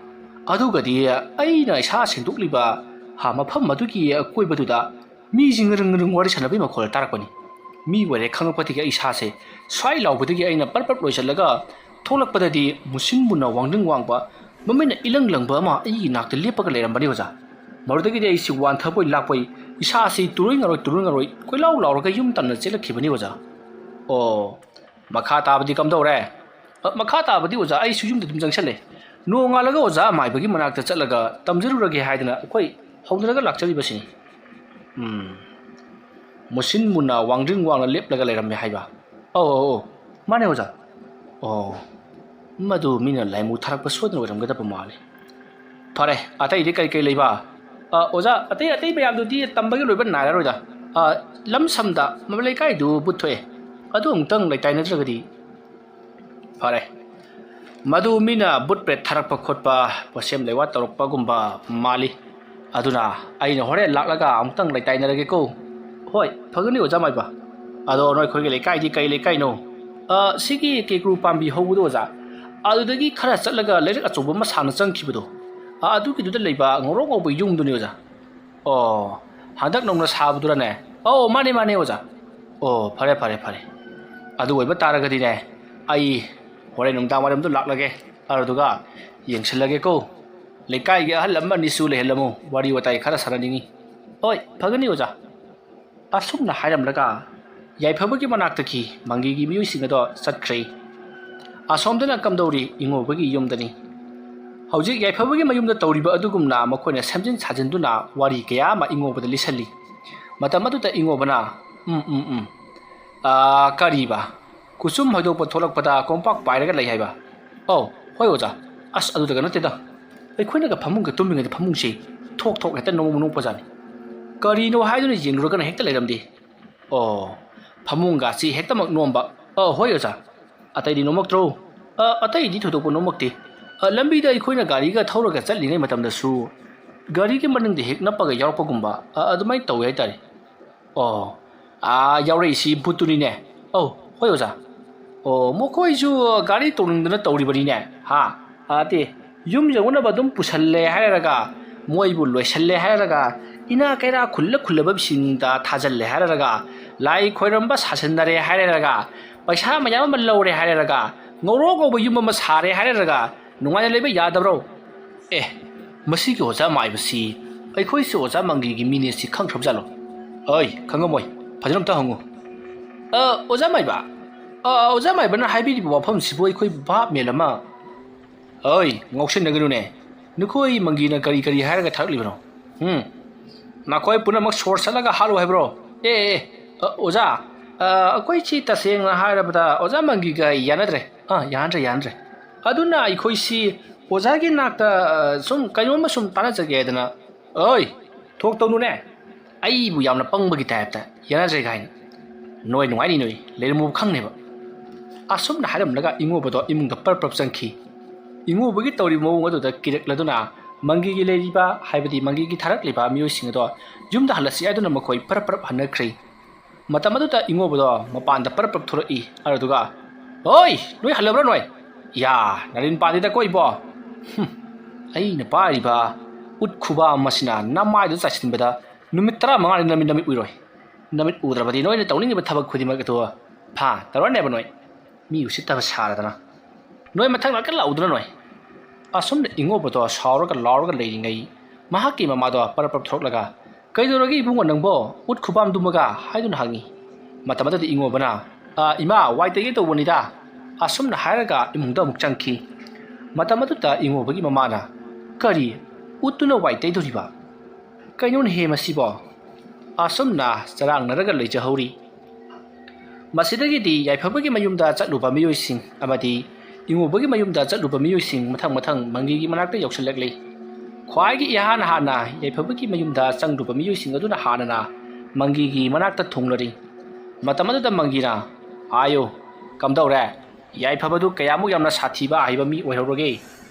ꯑꯗꯨꯒꯗꯤ ꯑꯩꯅ ꯏꯁꯥ ꯁꯦꯡꯗꯣꯛꯂꯤꯕ, ꯍꯥ, ꯃꯐꯝ ꯑꯗꯨꯒꯤ ꯑꯀꯣꯏꯕꯗꯨꯗ ꯃꯤꯁꯤꯡ ꯉꯔꯪ ꯉꯔꯪ ꯋꯥꯔꯤ ꯁꯥꯟꯅꯕꯒꯤ ꯃꯈꯣꯜ ꯇꯥꯔꯛꯄꯅꯤ꯫ ꯃꯤ ꯑꯣꯏꯔꯦ ꯈꯪꯉꯛꯄꯗꯒꯤ ꯑꯩ ꯏꯁꯥꯁꯦ ꯁ꯭ꯋꯥꯏ ꯂꯥꯎꯕꯗꯒꯤ ꯑꯩꯅ ꯄꯔꯞ ꯄꯔꯞ ꯂꯣꯏꯁꯤꯜꯂꯒ ꯊꯣꯛꯂꯛꯄꯗꯗꯤ ꯃꯨꯁꯤꯟ ꯃꯨꯅ ꯋꯥꯡꯗ꯭ꯔꯤꯡ ꯋꯥꯡꯕ, ꯃꯃꯤꯠꯅ ꯏꯂꯪ ꯂꯪꯕ ꯑꯃ ꯑꯩꯒꯤ ꯅꯥꯛꯇ ꯂꯦꯞꯄꯒ ꯂꯩꯔꯝꯕꯅꯤ ꯑꯣꯖꯥ꯫ ꯃꯗꯨꯗꯒꯤꯗꯤ ꯑꯩꯁꯤ ꯋꯥꯟꯊꯕꯣꯏ ꯂꯥꯛꯄꯣꯏ, ꯏꯁꯥꯁꯤ ꯇꯨꯔꯣꯏ ꯉꯥꯔꯣꯏ ꯇꯨꯔꯣꯏ ꯉꯥꯔꯣꯏ ꯀꯣꯏꯂꯥꯎ ꯂꯥꯎꯔꯒ ꯌꯨꯝ ꯇꯝꯅ ꯆꯦꯜꯂꯛꯈꯤꯕꯅꯤ ꯑꯣꯖꯥ꯫ ꯑꯣ, ꯃꯈꯥ ꯇꯥꯕꯗꯤ ꯀꯝꯗꯧꯔꯦ? ꯑ, ꯃꯈꯥ ꯇꯥꯕꯗꯤ ꯑꯣꯖꯥ, ꯑꯩꯁꯨ ꯌꯨꯝꯗ ꯑꯗꯨꯝ ꯆꯪꯁꯜꯂꯦ꯫ ꯅꯣꯡꯉꯥꯜꯂꯒ ꯑꯣꯖꯥ ꯑꯃꯥꯏꯕꯒꯤ ꯃꯅꯥꯛꯇ ꯆꯠꯂꯒ ꯇꯝꯖꯔꯨꯔꯒꯦ ꯍꯥꯏꯗꯅ ꯑꯩꯈꯣꯏ ꯍꯧꯅꯔꯒ ꯂꯥꯛꯆꯔꯤꯕꯁꯤꯅꯤ꯫ ꯎꯝ꯫ ꯃꯨꯁꯤꯟ ꯃꯨꯟꯅ ꯋꯥꯡꯗ꯭ꯔꯤꯡ ꯋꯥꯡꯅ ꯂꯦꯞꯂꯒ ꯂꯩꯔꯝꯃꯦ ꯍꯥꯏꯕ꯫ ꯑꯧ, ꯑꯧ, ꯑꯧ꯫ ꯃꯥꯅꯦ ꯑꯣꯖꯥ꯫ ꯑꯣ꯫ ꯃꯗꯨ ꯃꯤꯅ ꯂꯥꯏꯃꯨ ꯊꯥꯔꯛꯄ ꯁꯣꯏꯗꯅ ꯑꯣꯏꯔꯝꯒꯗꯕ ꯃꯥꯜꯂꯤ꯫ ꯐꯔꯦ, ꯑꯇꯩꯗꯤ ꯀꯔꯤ ꯀꯔꯤ ꯂꯩꯕ? ꯑ, ꯑꯣꯖꯥ, ꯑꯇꯩ, ꯑꯇꯩ ꯃꯌꯥꯝꯗꯨꯗꯤ ꯇꯝꯕꯒꯤ ꯂꯣꯏꯕ ꯅꯥꯏꯔꯔꯣꯏꯗ꯫ ꯑ, ꯂꯝꯁꯝꯗ ꯂꯩꯀꯥꯏꯗꯨ ꯕꯨꯠ ꯊꯣꯛꯑꯦ꯫ ꯑꯗꯨ ꯑꯃꯨꯛꯇꯪ ꯂꯩꯇꯥꯏꯅꯗ꯭ꯔꯒꯗꯤ꯫ ꯐꯔꯦ꯫ ꯃꯗꯨ ꯃꯤꯅ ꯕꯨꯠ ꯄ꯭ꯔꯦꯠ ꯊꯥꯔꯛꯄ ꯈꯣꯠꯄ, ꯄꯣꯠꯁꯦꯝ ꯂꯩꯋꯥ ꯇꯧꯔꯛꯄꯒꯨꯝꯕ ꯃꯥꯜꯂꯤ꯫ ꯑꯗꯨꯅ ꯑꯩꯅ ꯍꯣꯔꯦꯟ ꯂꯥꯛꯂꯒ ꯑꯃꯨꯛꯇꯪ ꯂꯩꯇꯥꯏꯅꯔꯒꯦꯀꯣ꯫ ꯍꯣꯏ, ꯐꯒꯅꯤ ꯑꯣꯖꯥ ꯃꯥꯏꯕ꯫ ꯑꯗꯣ ꯅꯣꯏ ꯑꯩꯈꯣꯏꯒꯤ ꯂꯩꯀꯥꯏꯗꯤ ꯀꯩ ꯂꯩꯀꯥꯏꯅꯣ? ꯑ, ꯁꯤꯒꯤ ꯀꯦꯀ꯭ꯔꯨ ꯄꯥꯝꯕꯤ ꯍꯧꯕꯗꯣ ꯑꯣꯖꯥ, ꯑꯗꯨꯗꯒꯤ ꯈꯔ ꯆꯠꯂꯒ ꯂꯩꯔꯛ ꯑꯆꯧꯕ ꯑꯃ ꯁꯥꯡꯅ ꯆꯪꯈꯤꯕꯗꯣ, ꯑ, ꯑꯗꯨꯒꯤꯗꯨꯗ ꯂꯩꯕ ꯉꯧꯔꯣꯛ ꯉꯧꯕ ꯌꯨꯝꯗꯨꯅꯤ ꯑꯣꯖꯥ꯫ ꯑꯣ, ꯍꯟꯗꯛ ꯅꯧꯅ ꯁꯥꯕꯗꯨꯔꯅꯦ? ꯑꯧ, ꯃꯥꯅꯦ, ꯃꯥꯅꯦ ꯑꯣꯖꯥ꯫ ꯑꯣ, ꯐꯔꯦ, ꯐꯔꯦ, ꯐꯔꯦ꯫ ꯑꯗꯨ ꯑꯣꯏꯕ ꯇꯥꯔꯒꯗꯤꯅꯦ, ꯑꯩ ꯍꯣꯔꯦꯟ ꯅꯨꯡꯗꯥꯡ ꯋꯥꯏꯔꯝꯗꯣ ꯂꯥꯛꯂꯒꯦ, ꯑꯗꯨꯗꯨꯒ ꯌꯦꯡꯁꯤꯜꯂꯒꯦꯀꯣ꯫ ꯂꯩꯀꯥꯏꯒꯤ ꯑꯍꯜ ꯑꯃ ꯑꯅꯤꯁꯨ ꯂꯩꯍꯜꯂꯝꯃꯨ, ꯋꯥꯔꯤ ꯋꯥꯇꯥꯏ ꯈꯔ ꯁꯥꯟꯅꯅꯤꯡꯉꯤ꯫ ꯍꯣꯏ, ꯐꯒꯅꯤ ꯑꯣꯖꯥ꯫ ꯑꯁꯨꯝꯅ ꯍꯥꯏꯔꯝꯂꯒ ꯌꯥꯏꯐꯕꯒꯤ ꯃꯅꯥꯛꯇꯒꯤ ꯃꯪꯒꯤꯒꯤ ꯃꯤꯑꯣꯏꯁꯤꯡ ꯑꯗꯣ ꯆꯠꯈ꯭ꯔꯦ꯫ ꯑꯁꯣꯝꯗꯅ ꯀꯝꯗꯧꯔꯤ? ꯏꯉꯣꯕꯒꯤ ꯌꯨꯝꯗꯅꯤ꯫ ꯍꯧꯖꯤꯛ ꯌꯥꯏꯐꯕꯒꯤ ꯃꯌꯨꯝꯗ ꯇꯧꯔꯤꯕ ꯑꯗꯨꯒꯨꯝꯅ ꯃꯈꯣꯏꯅ ꯁꯦꯝꯖꯤꯟ ꯁꯥꯖꯤꯟꯗꯨꯅ ꯋꯥꯔꯤ ꯀꯌꯥ ꯑꯃ ꯏꯉꯣꯕꯗ ꯂꯤꯁꯜꯂꯤ꯫ ꯃꯇꯝ ꯑꯗꯨꯗ ꯏꯉꯣꯕꯅ, "ꯎꯝ, ꯎꯝ, ꯎꯝ꯫ ꯑꯥ, ꯀꯔꯤꯕ? ꯀꯨꯆꯨꯝ ꯍꯣꯏꯗꯣꯛꯄ ꯊꯣꯛꯂꯛꯄꯗ ꯀꯣꯝꯄꯥꯛ ꯄꯥꯏꯔꯒ ꯂꯩ ꯍꯥꯏꯕ?" ꯑꯧ, ꯍꯣꯏ ꯑꯣꯖꯥ꯫ ꯑꯁ, ꯑꯗꯨꯗꯒ ꯅꯠꯇꯦꯗ, ꯑꯩꯈꯣꯏꯅꯒ ꯐꯃꯨꯡꯒ ꯇꯨꯝꯃꯤꯉꯩꯗ ꯐꯃꯨꯡꯁꯤ ꯊꯣꯛ ꯊꯣꯛ ꯍꯦꯛꯇ ꯅꯣꯡꯃ ꯅꯣꯛꯄꯖꯥꯠꯅꯤ꯫ ꯀꯔꯤꯅꯣ ꯍꯥꯏꯗꯨꯅ ꯌꯦꯡꯂꯨꯔꯒꯅ ꯍꯦꯛꯇ ꯂꯩꯔꯝꯗꯦ꯫ ꯑꯣ, ꯐꯃꯨꯡꯒꯥꯁꯤ ꯍꯦꯛꯇꯃꯛ ꯅꯣꯝꯕ꯫ ꯑ, ꯍꯣꯏ ꯑꯣꯖꯥ꯫ ꯑꯇꯩꯗꯤ ꯅꯣꯝꯃꯛꯇ꯭ꯔꯣ? ꯑ, ꯑꯇꯩꯗꯤ ꯊꯣꯏꯗꯣꯛꯄ ꯅꯣꯝꯃꯛꯇꯦ꯫ ꯑ, ꯂꯝꯕꯤꯗ ꯑꯩꯈꯣꯏꯅ ꯒꯥꯔꯤꯒ ꯊꯧꯔꯒ ꯆꯠꯂꯤꯉꯩ ꯃꯇꯝꯗꯁꯨ ꯒꯥꯔꯤꯒꯤ ꯃꯅꯤꯡꯗ ꯍꯦꯛ ꯅꯞꯄꯒ ꯌꯥꯎꯔꯛꯄꯒꯨꯝꯕ, ꯑ, ꯑꯗꯨꯃꯥꯏꯅ ꯇꯧꯋꯦ ꯍꯥꯏꯇꯥꯔꯦ꯫ ꯑꯣ, ꯑꯥ, ꯌꯥꯎꯔꯛꯏꯁꯤ ꯚꯨꯠꯇꯨꯅꯤꯅꯦ꯫ ꯑꯧ, ꯍꯣꯏ ꯑꯣꯖꯥ꯫ ꯑꯣ, ꯃꯈꯣꯏꯁꯨ ꯒꯥꯔꯤ ꯇꯣꯡꯅꯤꯡꯗꯅ ꯇꯧꯔꯤꯕꯅꯤꯅꯦ꯫ ꯍꯥ? ꯑꯥ, ꯇꯦ, ꯌꯨꯝ ꯌꯧꯅꯕ ꯑꯗꯨꯝ ꯄꯨꯁꯜꯂꯦ ꯍꯥꯏꯔꯒ, ꯃꯣꯏꯕꯨ ꯂꯣꯏꯁꯜꯂꯦ ꯍꯥꯏꯔꯒ, ꯏꯅꯥ ꯀꯩꯔꯥ ꯈꯨꯜꯂ ꯈꯨꯜꯂꯕꯁꯤꯡꯗ ꯊꯥꯖꯜꯂꯦ ꯍꯥꯏꯔꯒ, ꯂꯥꯏ ꯈꯣꯏꯔꯝꯕ ꯁꯥꯁꯟꯅꯔꯦ ꯍꯥꯏꯔꯒ, ꯄꯩꯁꯥ ꯃꯌꯥꯝ ꯑꯃ ꯂꯧꯔꯦ ꯍꯥꯏꯔꯒ, ꯉꯧꯔꯣꯛ ꯉꯧꯕ ꯌꯨꯝ ꯑꯃ ꯁꯥꯔꯦ ꯍꯥꯏꯔꯒ, ꯅꯨꯡꯉꯥꯏꯅ ꯂꯩꯕ ꯌꯥꯗꯕ꯭ꯔꯣ? ꯑꯦ, ꯃꯁꯤꯒꯤ ꯑꯣꯖꯥ ꯃꯥꯏꯕꯁꯤ ꯑꯩꯈꯣꯏꯁꯨ ꯑꯣꯖꯥ ꯃꯪꯒꯤꯒꯤ ꯃꯤꯅꯦ ꯁꯤ ꯈꯪꯈ꯭ꯔꯕ ꯖꯥꯠꯂꯣ? ꯑꯩ ꯈꯪꯉꯝꯃꯣꯏ, ꯐꯖꯅ ꯑꯝꯇ ꯍꯪꯉꯨ꯫ ꯑ, ꯑꯣꯖꯥ ꯃꯥꯏꯕ, ꯑ, ꯑꯣꯖꯥ ꯃꯥꯏꯕꯅ ꯍꯥꯏꯕꯤꯔꯤꯕ ꯋꯥꯐꯝꯁꯤꯕꯨ ꯑꯩꯈꯣꯏ ꯚꯥꯞ ꯃꯦꯜ ꯑꯃ꯫ ꯑꯩ ꯉꯥꯎꯁꯤꯟꯅꯒꯅꯨꯅꯦ, ꯅꯈꯣꯏ ꯃꯪꯒꯤꯅ ꯀꯔꯤ ꯀꯔꯤ ꯍꯥꯏꯔꯒ ꯊꯥꯔꯛꯂꯤꯕꯅꯣ? ꯎꯝ, ꯅꯈꯣꯏ ꯄꯨꯝꯅꯃꯛ ꯁꯣꯔ ꯆꯠꯂꯒ ꯍꯥꯠꯂꯨ ꯍꯥꯏꯕ꯭ꯔꯣ? ꯑꯦ, ꯑꯦ, ꯑ, ꯑꯣꯖꯥ, ꯑ, ꯑꯩꯈꯣꯏꯁꯤ ꯇꯁꯦꯡꯅ ꯍꯥꯏꯔꯕꯗ ꯑꯣꯖꯥ ꯃꯪꯒꯤꯒ ꯌꯥꯅꯗ꯭ꯔꯦ꯫ ꯑꯥ, ꯌꯥꯅꯗ꯭ꯔꯦ, ꯌꯥꯅꯗ꯭ꯔꯦ꯫ ꯑꯗꯨꯅ ꯑꯩꯈꯣꯏꯁꯤ ꯑꯣꯖꯥꯒꯤ ꯅꯥꯛꯇ, ꯑ, ꯁꯨꯝ ꯀꯩꯅꯣꯝꯃ ꯁꯨꯝ ꯇꯥꯟꯅꯖꯒꯦ ꯍꯥꯏꯗꯅ꯫ ꯑꯣꯏ, ꯊꯣꯛꯇꯧꯅꯨꯅꯦ꯫ ꯑꯩꯕꯨ ꯌꯥꯝꯅ ꯄꯪꯕꯒꯤ ꯇꯥꯏꯞꯇ ꯌꯥꯅꯗ꯭ꯔꯦ ꯀꯥꯏꯅ꯫ ꯅꯣꯏ ꯅꯨꯡꯉꯥꯏꯅꯤ ꯅꯣꯏ, ꯂꯩꯔꯝꯃꯨꯕ ꯈꯪꯅꯦꯕ꯫ ꯑꯁꯨꯝꯅ ꯍꯥꯏꯔꯝꯂꯒ ꯏꯉꯣꯕꯗꯣ ꯏꯃꯨꯡꯗ ꯄꯔꯞ ꯄꯔꯞ ꯆꯪꯈꯤ꯫ ꯏꯉꯣꯕꯒꯤ ꯇꯧꯔꯤꯕ ꯃꯑꯣꯡ ꯑꯗꯨꯗ ꯀꯤꯔꯛꯂꯗꯨꯅ ꯃꯪꯒꯤꯒꯤ ꯂꯩꯔꯤꯕ, ꯍꯥꯏꯕꯗꯤ ꯃꯪꯒꯤꯒꯤ ꯊꯥꯔꯛꯂꯤꯕ ꯃꯤꯑꯣꯏꯁꯤꯡ ꯑꯗꯣ ꯌꯨꯝꯗ ꯍꯜꯂꯁꯤ ꯍꯥꯏꯗꯨꯅ ꯃꯈꯣꯏ ꯄꯔꯞ ꯄꯔꯞ ꯍꯟꯅꯈ꯭ꯔꯦ꯫ ꯃꯇꯝ ꯑꯗꯨꯗ ꯏꯉꯣꯕꯗꯣ ꯃꯄꯥꯟꯗ ꯄꯔꯞ ꯄꯔꯞ ꯊꯣꯔꯛꯏ꯫ ꯑꯗꯨꯗꯨꯒ, "ꯍꯣꯏ, ꯅꯣꯏ ꯍꯜꯂꯕ꯭ꯔꯣ ꯅꯣꯏ? ꯌꯥ, ꯅꯥꯔꯤꯟ ꯄꯥꯟꯗꯦꯗ ꯀꯣꯏꯕꯣ꯫ ꯍꯨꯝ, ꯑꯩꯅ ꯄꯥꯏꯔꯤꯕ ꯎꯠ ꯈꯨꯕꯥꯝ ꯑꯁꯤꯅ ꯅꯃꯥꯏꯗꯨ ꯆꯥꯏꯁꯤꯟꯕꯗ ꯅꯨꯃꯤꯠ ꯇꯔꯥꯃꯉꯥꯅꯤ ꯅꯃꯤꯠ, ꯅꯃꯤꯠ ꯎꯏꯔꯣꯏ꯫ ꯅꯃꯤꯠ ꯎꯗ꯭ꯔꯕꯗꯤ ꯅꯣꯏꯅ ꯇꯧꯅꯤꯡꯉꯤꯕ ꯊꯕꯛ ꯈꯨꯗꯤꯡꯃꯛ ꯑꯗꯨ ꯐꯥ ꯇꯧꯔꯅꯦꯕ ꯅꯣꯏ꯫ ꯃꯤ ꯎꯁꯤꯠꯇꯕ ꯁꯥꯔꯗꯅ꯫ ꯅꯣꯏ ꯃꯊꯪ ꯂꯥꯛꯀ ꯂꯥꯛꯎꯗꯅ ꯅꯣꯏ꯫" ꯑꯁꯨꯝꯅ ꯏꯉꯣꯕꯗꯣ ꯁꯥꯎꯔꯒ ꯂꯥꯎꯔꯒ ꯂꯩꯔꯤꯉꯩ, ꯃꯍꯥꯛꯀꯤ ꯃꯃꯥꯗꯣ ꯄꯔꯞ ꯄꯔꯞ ꯊꯣꯔꯛꯂꯒ, "ꯀꯩꯗꯧꯔꯒꯦ ꯏꯕꯨꯡꯉꯣ ꯅꯪꯕꯣ? ꯎꯠ ꯈꯨꯕꯥꯝꯗꯨꯃꯒ?" ꯍꯥꯏꯗꯨꯅ ꯍꯪꯉꯤ꯫ ꯃꯇꯝ ꯑꯗꯨꯗ ꯏꯉꯣꯕꯅ, "ꯑ, ꯏꯃꯥ, ꯋꯥꯏ ꯇꯩꯒꯦ ꯇꯧꯕꯅꯤꯗ꯫" ꯑꯁꯨꯝꯅ ꯍꯥꯏꯔꯒ ꯏꯃꯨꯡꯗ ꯑꯃꯨꯛ ꯆꯪꯈꯤ꯫ ꯃꯇꯝ ꯑꯗꯨꯗ ꯏꯉꯣꯕꯒꯤ ꯃꯃꯥꯅ, "ꯀꯔꯤ? ꯎꯠꯇꯨꯅ ꯋꯥꯏ ꯇꯩꯗꯣꯔꯤꯕ? ꯀꯩꯅꯣꯅꯦꯍꯦ ꯃꯁꯤꯕꯣ?" ꯑꯁꯨꯝꯅ ꯆꯔꯥꯡꯅꯔꯒ ꯂꯩꯖꯍꯧꯔꯤ꯫ ꯃꯁꯤꯗꯒꯤꯗꯤ ꯌꯥꯏꯐꯕꯒꯤ ꯃꯌꯨꯝꯗ ꯆꯠꯂꯨꯕ ꯃꯤꯑꯣꯏꯁꯤꯡ ꯑꯃꯗꯤ ꯏꯉꯣꯕꯒꯤ ꯃꯌꯨꯝꯗ ꯆꯠꯂꯨꯕ ꯃꯤꯑꯣꯏꯁꯤꯡ ꯃꯊꯪ ꯃꯊꯪ ꯃꯪꯒꯤꯒꯤ ꯃꯅꯥꯛꯇ ꯌꯧꯁꯤꯜꯂꯛꯂꯤ꯫ ꯈ꯭ꯋꯥꯏꯒꯤ ꯏꯍꯥꯟ ꯍꯥꯟꯅ ꯌꯥꯏꯐꯕꯒꯤ ꯃꯌꯨꯝꯗ ꯆꯪꯂꯨꯕ ꯃꯤꯑꯣꯏꯁꯤꯡ ꯑꯗꯨꯅ ꯍꯥꯟꯅꯅ ꯃꯪꯒꯤꯒꯤ ꯃꯅꯥꯛꯇ ꯊꯨꯡꯂꯔꯤ꯫ ꯃꯇꯝ ꯑꯗꯨꯗ ꯃꯪꯒꯤꯅ, "ꯍꯥꯏꯌꯨ, ꯀꯝꯗꯧꯔꯦ? ꯌꯥꯏꯐꯕꯗꯨ ꯀꯌꯥꯃꯨꯛ ꯌꯥꯝꯅ ꯁꯥꯊꯤꯕ ꯑꯍꯩꯕ ꯃꯤ ꯑꯣꯏꯍꯧꯔꯒꯦ?"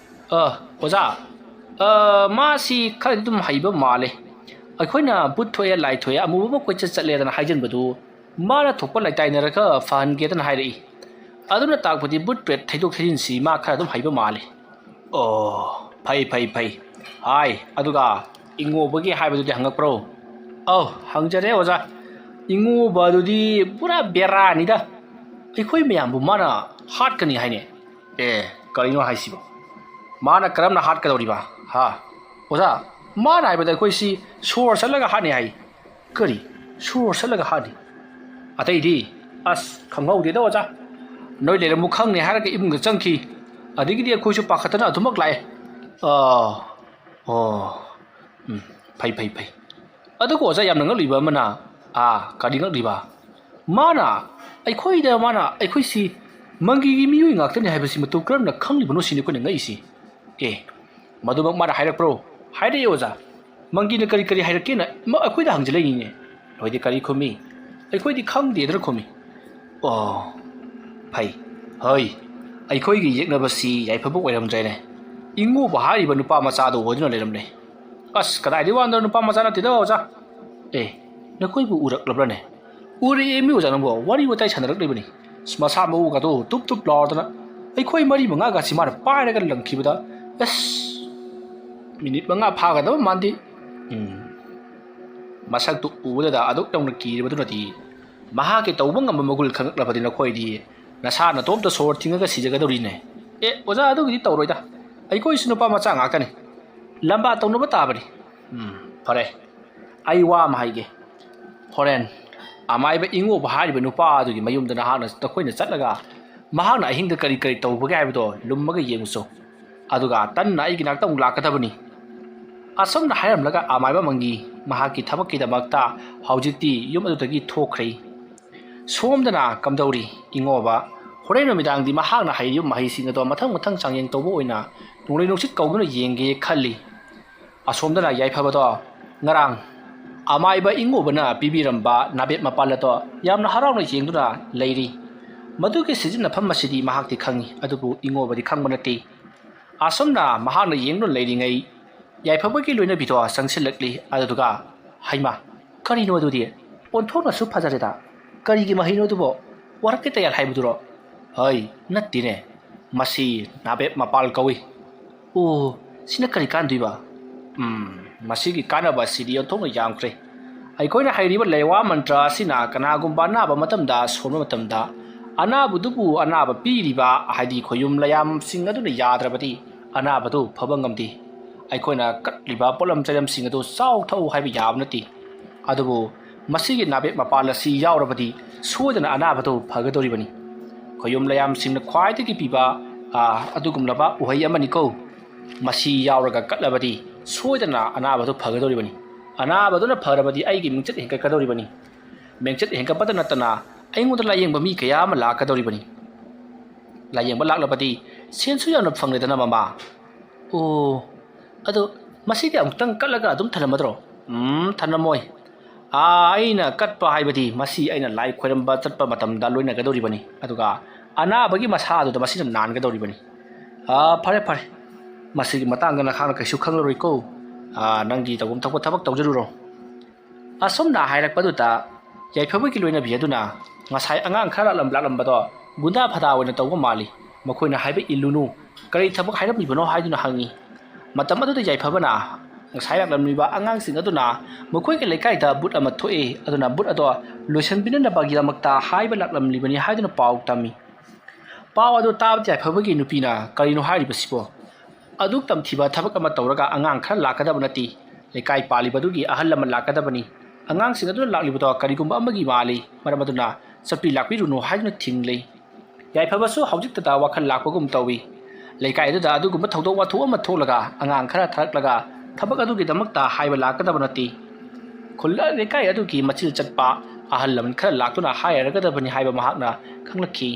"ꯑ, ꯑꯣꯖꯥ, ꯑ, ꯃꯥꯁꯤ ꯈꯔꯗꯤ ꯑꯗꯨꯝ ꯍꯩꯕ ꯃꯥꯜꯂꯦ꯫ ꯑꯩꯈꯣꯏꯅ ꯚꯨꯠ ꯊꯣꯛꯑꯦ, ꯂꯥꯏ ꯊꯣꯛꯑꯦ, ꯑꯃꯨꯕ ꯑꯃ ꯀꯣꯏꯆꯠ ꯆꯠꯂꯦꯗꯅ ꯍꯥꯏꯖꯟꯕꯗꯨ ꯃꯥꯅ ꯊꯣꯛꯄ ꯂꯩꯇꯥꯏꯅꯔꯒ ꯐꯍꯟꯒꯦꯗꯅ ꯍꯥꯏꯔꯛꯏ꯫ ꯑꯗꯨꯅ ꯇꯥꯛꯄꯗꯤ ꯚꯨꯠ ꯄ꯭ꯔꯦꯠ ꯊꯩꯗꯣꯛ ꯊꯩꯖꯤꯟꯁꯤ ꯃꯥ ꯈꯔ ꯑꯗꯨꯝ ꯍꯩꯕ ꯃꯥꯜꯂꯤ꯫" "ꯑꯣ, ꯐꯩ, ꯐꯩ, ꯐꯩ꯫ ꯍꯥꯏ, ꯑꯗꯨꯒ ꯏꯉꯣꯕꯒꯤ ꯍꯥꯏꯕꯗꯨꯗꯤ ꯍꯪꯉꯛꯄ꯭ꯔꯣ?" "ꯑꯧ, ꯍꯪꯖꯔꯦ ꯑꯣꯖꯥ꯫ ꯏꯉꯣꯕ ꯑꯗꯨꯗꯤ ꯄꯨꯔꯥ ꯕꯦꯔꯥꯅꯤꯗ꯫ ꯑꯩꯈꯣꯏ ꯃꯌꯥꯝꯕꯨ ꯃꯥꯅ ꯍꯥꯠꯀꯅꯤ ꯍꯥꯏꯅꯦ꯫" "ꯑꯦ, ꯀꯔꯤꯅꯣ ꯍꯥꯏꯁꯤꯕꯣ? ꯃꯥꯅ ꯀꯔꯝꯅ ꯍꯥꯠꯀꯗꯧꯔꯤꯕ? ꯍꯥ? ꯑꯣꯖꯥ, ꯃꯥꯅ ꯍꯥꯏꯕꯗ ꯑꯩꯈꯣꯏꯁꯤ ꯁꯣꯔ ꯆꯠꯂꯒ ꯍꯥꯠꯅꯤ ꯍꯥꯏ꯫" "ꯀꯔꯤ? ꯁꯣꯔ ꯆꯠꯂꯒ ꯍꯥꯠꯅꯤ? ꯑꯇꯩꯗꯤ?" "ꯑꯁ, ꯈꯪꯍꯧꯗꯦꯗ ꯑꯣꯖꯥ꯫ ꯅꯣꯏ ꯂꯩꯔꯝꯃꯨ ꯈꯪꯅꯤ ꯍꯥꯏꯔꯒ ꯏꯃꯨꯡꯗ ꯆꯪꯈꯤ꯫ ꯑꯗꯒꯤꯗꯤ ꯑꯩꯈꯣꯏꯁꯨ ꯄꯥꯈꯠꯇꯅ ꯑꯗꯨꯃꯛ ꯂꯥꯛꯑꯦ꯫" "ꯑꯥ, ꯑꯣ, ꯎꯝ, ꯐꯩ, ꯐꯩ, ꯐꯩ꯫ ꯑꯗꯨꯒ ꯑꯣꯖꯥ, ꯌꯥꯝꯅ ꯉꯛꯂꯤꯕ ꯑꯃꯅ..." "ꯑꯥ, ꯀꯔꯤ ꯉꯛꯂꯤꯕ?" "ꯃꯥꯅ ꯑꯩꯈꯣꯏꯗ, ꯃꯥꯅ ꯑꯩꯈꯣꯏꯁꯤ ꯃꯪꯒꯤꯒꯤ ꯃꯤꯑꯣꯏ ꯉꯥꯛꯇꯅꯤ ꯍꯥꯏꯕꯁꯤ ꯃꯇꯧ ꯀꯔꯝꯅ ꯈꯪꯂꯤꯕꯅꯣ ꯁꯤꯅꯤ ꯑꯩꯈꯣꯏꯅ ꯉꯛꯏꯁꯤ꯫" "ꯑꯦ, ꯃꯗꯨꯃꯛ ꯃꯥꯅ ꯍꯥꯏꯔꯛꯄ꯭ꯔꯣ?" "ꯍꯥꯏꯔꯛꯑꯦ ꯑꯣꯖꯥ꯫ ꯃꯪꯒꯤꯅ ꯀꯔꯤ ꯀꯔꯤ ꯍꯥꯏꯔꯛꯀꯦꯅ ꯃ-, ꯑꯩꯈꯣꯏꯗ ꯍꯪꯖꯤꯜꯂꯛꯏꯅꯤꯅꯦ꯫ ꯑꯩꯈꯣꯏꯗꯤ ꯀꯔꯤ ꯈꯨꯝꯃꯤ? ꯑꯩꯈꯣꯏꯗꯤ ꯈꯪꯗꯦꯗꯅ ꯈꯨꯝꯃꯤ꯫" "ꯑꯣ, ꯐꯩ꯫ ꯍꯣꯏ, ꯑꯩꯈꯣꯏꯒꯤ ꯌꯦꯛꯅꯕꯁꯤ ꯌꯥꯏꯐꯕ ꯑꯣꯏꯔꯝꯗ꯭ꯔꯦꯅꯦ꯫ ꯏꯉꯣꯕ ꯍꯥꯏꯔꯤꯕ ꯅꯨꯄꯥ ꯃꯆꯥꯗꯣ ꯑꯣꯏꯗꯨꯅ ꯂꯩꯔꯝꯂꯦ꯫" "ꯑꯁ, ꯀꯗꯥꯏꯗꯒꯤ ꯋꯥꯅꯣꯗ, ꯅꯨꯄꯥ ꯃꯆꯥ ꯅꯠꯇꯦꯗ ꯑꯣꯖꯥ꯫ ꯑꯦ, ꯅꯈꯣꯏꯕꯨ ꯎꯔꯛꯂꯕ꯭ꯔꯅꯦ?" "ꯎꯔꯛꯑꯦ ꯃꯤ ꯑꯣꯖꯥ, ꯅꯪꯕꯨ ꯋꯥꯔꯤ ꯋꯥꯇꯥꯏ ꯁꯥꯟꯅꯔꯛꯂꯤꯕꯅꯤ꯫ ꯑꯁ, ꯃꯁꯥ ꯃꯎꯒꯗꯣ ꯇꯨꯞ ꯇꯨꯞ ꯂꯥꯎꯗꯅ ꯑꯩꯈꯣꯏ ꯃꯔꯤ ꯃꯉꯥꯒꯁꯤ ꯃꯥꯅ ꯄꯥꯏꯔꯒ ꯂꯪꯈꯤꯕꯗ, ꯑꯁ, ꯃꯤꯅꯤꯠ ꯃꯉꯥ ꯐꯥꯒꯗꯕ ꯃꯥꯟꯗꯦ꯫" ꯎꯝ꯫ ꯃꯁꯛꯇꯨ ꯎꯕꯗꯗ ꯑꯗꯨꯛ ꯌꯧꯅ ꯀꯤꯔꯤꯕꯗꯨꯅꯗꯤ ꯃꯍꯥꯛꯀꯤ ꯇꯧꯕ ꯉꯝꯕ ꯃꯒꯨꯜ ꯈꯪꯂꯛꯂꯕꯗꯤ ꯅꯈꯣꯏꯗꯤ ꯅꯁꯥ ꯅꯇꯣꯝꯇ ꯁꯣꯔ ꯊꯤꯡꯉꯒ ꯁꯤꯖꯒꯗꯧꯔꯤꯅꯦ꯫ "ꯑꯦ, ꯑꯣꯖꯥ, ꯑꯗꯨꯒꯤꯗꯤ ꯇꯧꯔꯣꯏꯗ꯫ ꯑꯩꯈꯣꯏꯁꯨ ꯅꯨꯄꯥ ꯃꯆꯥ ꯉꯥꯛꯇꯅꯤ꯫ ꯂꯝꯕꯥ ꯇꯧꯅꯕ ꯇꯥꯕꯅꯤ꯫" ꯎꯝ, ꯐꯔꯦ꯫ ꯑꯩ ꯋꯥ ꯑꯃ ꯍꯥꯏꯒꯦ꯫ ꯍꯣꯔꯦꯟ ꯑꯃꯥꯏꯕ ꯏꯉꯣꯕ ꯍꯥꯏꯔꯤꯕ ꯅꯨꯄꯥ ꯑꯗꯨꯒꯤ ꯃꯌꯨꯝꯗ ꯅꯍꯥꯛꯅ, ꯅꯈꯣꯏꯅ ꯆꯠꯂꯒ ꯃꯍꯥꯛꯅ ꯑꯍꯤꯡꯗ ꯀꯔꯤ ꯀꯔꯤ ꯇꯧꯕꯒꯦ ꯍꯥꯏꯕꯗꯣ ꯂꯨꯝꯃꯒ ꯌꯦꯡꯉꯨꯆꯣ꯫ ꯑꯗꯨꯒ ꯇꯟꯅ ꯑꯩꯒꯤ ꯅꯥꯛꯇ ꯑꯃꯨꯛ ꯂꯥꯛꯀꯗꯕꯅꯤ꯫ ꯑꯁꯨꯝꯅ ꯍꯥꯏꯔꯝꯂꯒ ꯑꯃꯥꯏꯕ ꯃꯪꯒꯤ ꯃꯍꯥꯛꯀꯤ ꯊꯕꯛꯀꯤꯗꯃꯛꯇ ꯍꯧꯖꯤꯛꯇꯤ ꯌꯨꯝ ꯑꯗꯨꯗꯒꯤ ꯊꯣꯛꯈ꯭ꯔꯦ꯫ ꯁꯣꯝꯗꯅ ꯀꯝꯗꯧꯔꯤ, ꯏꯉꯣꯕ? ꯍꯣꯔꯦꯟ ꯅꯨꯃꯤꯗꯥꯡꯗꯤ ꯃꯍꯥꯛꯅ ꯍꯩꯔꯤꯕ ꯃꯍꯩꯁꯤꯡ ꯑꯗꯣ ꯃꯊꯪ ꯃꯊꯪ ꯆꯥꯡꯌꯦꯡ ꯇꯧꯕ ꯑꯣꯏꯅ ꯅꯣꯡꯂꯩ ꯅꯨꯡꯁꯤꯠ ꯀꯧꯗꯨꯅ ꯌꯦꯡꯒꯦ ꯈꯜꯂꯤ꯫ ꯑꯁꯣꯝꯗꯅ ꯌꯥꯏꯐꯕꯗꯣ ꯉꯔꯥꯡ ꯑꯃꯥꯏꯕ ꯏꯉꯣꯕꯅ ꯄꯤꯕꯤꯔꯝꯕ ꯅꯥꯕꯦꯠ ꯃꯄꯥꯜ ꯑꯗꯣ ꯌꯥꯝꯅ ꯍꯔꯥꯎꯅ ꯌꯦꯡꯗꯨꯅ ꯂꯩꯔꯤ꯫ ꯃꯗꯨꯒꯤ ꯁꯤꯖꯤꯟꯅꯐꯝ ꯑꯁꯤꯗꯤ ꯃꯍꯥꯛꯇꯤ ꯈꯪꯏ, ꯑꯗꯨꯕꯨ ꯏꯉꯣꯕꯗꯤ ꯈꯪꯕ ꯅꯠꯇꯦ꯫ ꯑꯁꯨꯝꯅ ꯃꯍꯥꯛꯅ ꯌꯦꯡꯗꯨꯅ ꯂꯩꯔꯤꯉꯩ, ꯌꯥꯏꯐꯕꯒꯤ ꯂꯣꯏꯅꯕꯤꯗꯣ ꯆꯪꯁꯤꯜꯂꯛꯂꯤ꯫ ꯑꯗꯨꯗꯨꯒ, "ꯍꯩꯃꯥ, ꯀꯔꯤꯅꯣ ꯑꯗꯨꯗꯤ? ꯑꯣꯟꯊꯣꯛꯅꯁꯨ ꯐꯖꯔꯦꯗ꯫ ꯀꯔꯤꯒꯤ ꯃꯍꯩꯅꯣ ꯑꯗꯨꯕꯣ? ꯋꯥꯔꯛꯀꯤ ꯇꯌꯥꯜ ꯍꯥꯏꯕꯗꯨꯔꯣ?" "ꯍꯩ, ꯅꯠꯇꯦꯅꯦ꯫ ꯃꯁꯤ ꯅꯥꯕꯦꯠ ꯃꯄꯥꯜ ꯀꯧꯏ꯫" "ꯑꯣ, ꯁꯤꯅ ꯀꯔꯤ ꯀꯥꯟꯗꯣꯏꯕ?" "ꯎꯝ, ꯃꯁꯤꯒꯤ ꯀꯥꯟꯅꯕ ꯑꯁꯤꯗꯤ ꯑꯣꯟꯊꯣꯛꯅ ꯌꯥꯝꯈ꯭ꯔꯦ꯫ ꯑꯩꯈꯣꯏꯅ ꯍꯩꯔꯤꯕ ꯂꯩꯋꯥ ꯃꯟꯇ꯭ꯔ ꯑꯁꯤꯅ ꯀꯅꯥꯒꯨꯝꯕ ꯑꯅꯥꯕ ꯃꯇꯝꯗ ꯁꯣꯟꯕ ꯃꯇꯝꯗ, ꯑꯅꯥꯕꯗꯨꯕꯨ ꯑꯅꯥꯕ ꯄꯤꯔꯤꯕ, ꯍꯥꯏꯗꯤ ꯈꯣꯌꯨꯝ ꯂꯌꯥꯝꯁꯤꯡ ꯑꯗꯨꯅ ꯌꯥꯗ꯭ꯔꯕꯗꯤ ꯑꯅꯥꯕꯗꯨ ꯐꯕ ꯉꯝꯗꯦ꯫ ꯑꯩꯈꯣꯏꯅ ꯀꯠꯂꯤꯕ ꯄꯣꯠꯂꯝ ꯆꯩꯔꯝꯁꯤꯡ ꯑꯗꯨ ꯆꯥꯎ ꯊꯛꯎ ꯍꯥꯏꯕ ꯌꯥꯕ ꯅꯠꯇꯦ꯫ ꯑꯗꯨꯕꯨ ꯃꯁꯤꯒꯤ ꯅꯥꯕꯦꯠ ꯃꯄꯥꯜ ꯑꯁꯤ ꯌꯥꯎꯔꯕꯗꯤ ꯁꯣꯏꯗꯅ ꯑꯅꯥꯕꯗꯨ ꯐꯒꯗꯧꯔꯤꯕꯅꯤ꯫ ꯈꯣꯌꯨꯝ ꯂꯌꯥꯝꯁꯤꯡꯅ ꯈ꯭ꯋꯥꯏꯗꯒꯤ ꯄꯤꯕ, ꯑ, ꯑꯗꯨꯒꯨꯝꯂꯕ ꯎꯍꯩ ꯑꯃꯅꯤꯀꯣ꯫ ꯃꯁꯤ ꯌꯥꯎꯔꯒ ꯀꯠꯂꯕꯗꯤ ꯁꯣꯏꯗꯅ ꯑꯅꯥꯕꯗꯨ ꯐꯒꯗꯧꯔꯤꯕꯅꯤ꯫ ꯑꯅꯥꯕꯗꯨꯅ ꯐꯔꯕꯗꯤ ꯑꯩꯒꯤ ꯃꯤꯡꯆꯠ ꯍꯦꯟꯒꯠꯀꯗꯧꯔꯤꯕꯅꯤ꯫ ꯃꯤꯡꯆꯠ ꯍꯦꯟꯒꯠꯄꯗ ꯅꯠꯇꯅ ꯑꯩꯉꯣꯟꯗ ꯂꯥꯌꯦꯡꯕ ꯃꯤ ꯀꯌꯥ ꯑꯃ ꯂꯥꯛꯀꯗꯧꯔꯤꯕꯅꯤ꯫ ꯂꯥꯌꯦꯡꯕ ꯂꯥꯛꯂꯕꯗꯤ ꯁꯦꯟꯁꯨ ꯌꯥꯝꯅ ꯐꯪꯂꯦꯗꯅ, ꯃꯃꯥ꯫ ꯑꯣ, ꯑꯗꯣ ꯃꯁꯤꯗꯤ ꯑꯃꯨꯛꯇꯪ ꯀꯠꯂꯒ ꯑꯗꯨꯝ ꯊꯅꯝꯃꯗ꯭ꯔꯣ? ꯎꯝ, ꯊꯅꯝꯃꯣꯏ꯫ ꯑꯥ, ꯑꯩꯅ ꯀꯠꯄ ꯍꯥꯏꯕꯗꯤ ꯃꯁꯤ ꯑꯩꯅ ꯂꯥꯏ ꯈꯣꯏꯔꯝꯕ ꯆꯠꯄ ꯃꯇꯝꯗ ꯂꯣꯏꯅꯒꯗꯧꯔꯤꯕꯅꯤ꯫ ꯑꯗꯨꯒ ꯑꯅꯥꯕꯒꯤ ꯃꯁꯥꯗꯨꯗ ꯃꯁꯤꯅ ꯅꯥꯟꯒꯗꯧꯔꯤꯕꯅꯤ꯫ ꯑꯥ, ꯐꯔꯦ, ꯐꯔꯦ꯫ ꯃꯁꯤꯒꯤ ꯃꯇꯥꯡꯗ ꯅꯈꯥꯡꯅ ꯀꯩꯁꯨ ꯈꯪꯂꯔꯣꯏꯀꯣ꯫ ꯑꯥ, ꯅꯪꯒꯤ ꯇꯧꯐꯝ ꯊꯣꯛꯄ ꯊꯕꯛ ꯇꯧꯖꯔꯨꯔꯣ꯫ ꯑꯁꯨꯝꯅ ꯍꯥꯏꯔꯛꯄꯗꯨꯗ ꯌꯥꯏꯐꯕꯒꯤ ꯂꯣꯏꯅꯕꯤ ꯑꯗꯨꯅ ꯉꯁꯥꯏ ꯑꯉꯥꯡ ꯈꯔ ꯂꯥꯛꯂꯝ-, ꯂꯥꯛꯂꯝꯕꯗꯣ ꯒꯨꯟꯗꯥ ꯐꯗꯥ ꯑꯣꯏꯅ ꯇꯧꯕ ꯃꯥꯜꯂꯤ꯫ ꯃꯈꯣꯏꯅ ꯍꯥꯏꯕ ꯏꯜꯂꯨꯅꯨ꯫ ꯀꯔꯤ ꯊꯕꯛ ꯍꯥꯏꯔꯝꯂꯤꯕꯅꯣ ꯍꯥꯏꯗꯨꯅ ꯍꯪꯉꯤ꯫ ꯃꯇꯝ ꯑꯗꯨꯗ ꯌꯥꯏꯐꯕꯅ ꯉꯁꯥꯏ ꯂꯥꯛꯂꯝꯂꯤꯕ ꯑꯉꯥꯡꯁꯤꯡ ꯑꯗꯨꯅ ꯃꯈꯣꯏꯒꯤ ꯂꯩꯀꯥꯏꯗ ꯕꯨꯠ ꯑꯃ ꯊꯣꯛꯑꯦ, ꯑꯗꯨꯅ ꯕꯨꯠ ꯑꯗꯣ ꯂꯣꯏꯁꯤꯟꯕꯤꯅꯅꯕꯒꯤꯗꯃꯛꯇ ꯍꯥꯏꯕ ꯂꯥꯛꯂꯝꯂꯤꯕꯅꯤ ꯍꯥꯏꯗꯨꯅ ꯄꯥꯎ ꯇꯝꯃꯤ꯫ ꯄꯥꯎ ꯑꯗꯨ ꯇꯥꯕꯗ ꯌꯥꯏꯐꯕꯒꯤ ꯅꯨꯄꯤꯅ, "ꯀꯔꯤꯅꯣ ꯍꯥꯏꯔꯤꯕꯁꯤꯕꯣ? ꯑꯗꯨꯛ ꯇꯝꯊꯤꯕ ꯊꯕꯛ ꯑꯃ ꯇꯧꯔꯒ ꯑꯉꯥꯡ ꯈꯔ ꯂꯥꯛꯀꯗꯕ ꯅꯠꯇꯦ꯫ ꯂꯩꯀꯥꯏ ꯄꯥꯜꯂꯤꯕꯗꯨꯒꯤ ꯑꯍꯜ ꯂꯃꯟ ꯂꯥꯛꯀꯗꯕꯅꯤ꯫ ꯑꯉꯥꯡꯁꯤꯡ ꯑꯗꯨꯅ ꯂꯥꯛꯂꯤꯕꯗꯣ ꯀꯔꯤꯒꯨꯝꯕ ꯑꯃꯒꯤ ꯃꯥꯜꯂꯤ꯫ ꯃꯔꯝ ꯑꯗꯨꯅ ꯆꯠꯄꯤ ꯂꯥꯛꯄꯤꯔꯨꯅꯨ" ꯍꯥꯏꯗꯨꯅ ꯊꯤꯡꯂꯤ꯫ ꯌꯥꯏꯐꯕꯁꯨ ꯍꯧꯖꯤꯛꯇꯗ ꯋꯥꯈꯜ ꯂꯥꯛꯄꯒꯨꯝ ꯇꯧꯏ꯫ ꯂꯩꯀꯥꯏ ꯑꯗꯨꯗ ꯑꯗꯨꯒꯨꯝꯕ ꯊꯧꯗꯣꯛ ꯋꯥꯊꯣꯛ ꯑꯃ ꯊꯣꯛꯂꯒ ꯑꯉꯥꯡ ꯈꯔ ꯊꯥꯔꯛꯂꯒ ꯊꯕꯛ ꯑꯗꯨꯒꯤꯗꯃꯛꯇ ꯍꯥꯏꯕ ꯂꯥꯛꯀꯗꯕ ꯅꯠꯇꯦ꯫ ꯈꯨꯜ ꯂꯩꯀꯥꯏ ꯑꯗꯨꯒꯤ ꯃꯆꯤꯜ ꯆꯠꯄ ꯑꯍꯜ ꯂꯃꯟ ꯈꯔ ꯂꯥꯛꯇꯨꯅ ꯍꯥꯏꯔꯒꯗꯕꯅꯤ ꯍꯥꯏꯕ ꯃꯍꯥꯛꯅ ꯈꯪꯂꯛꯈꯤ꯫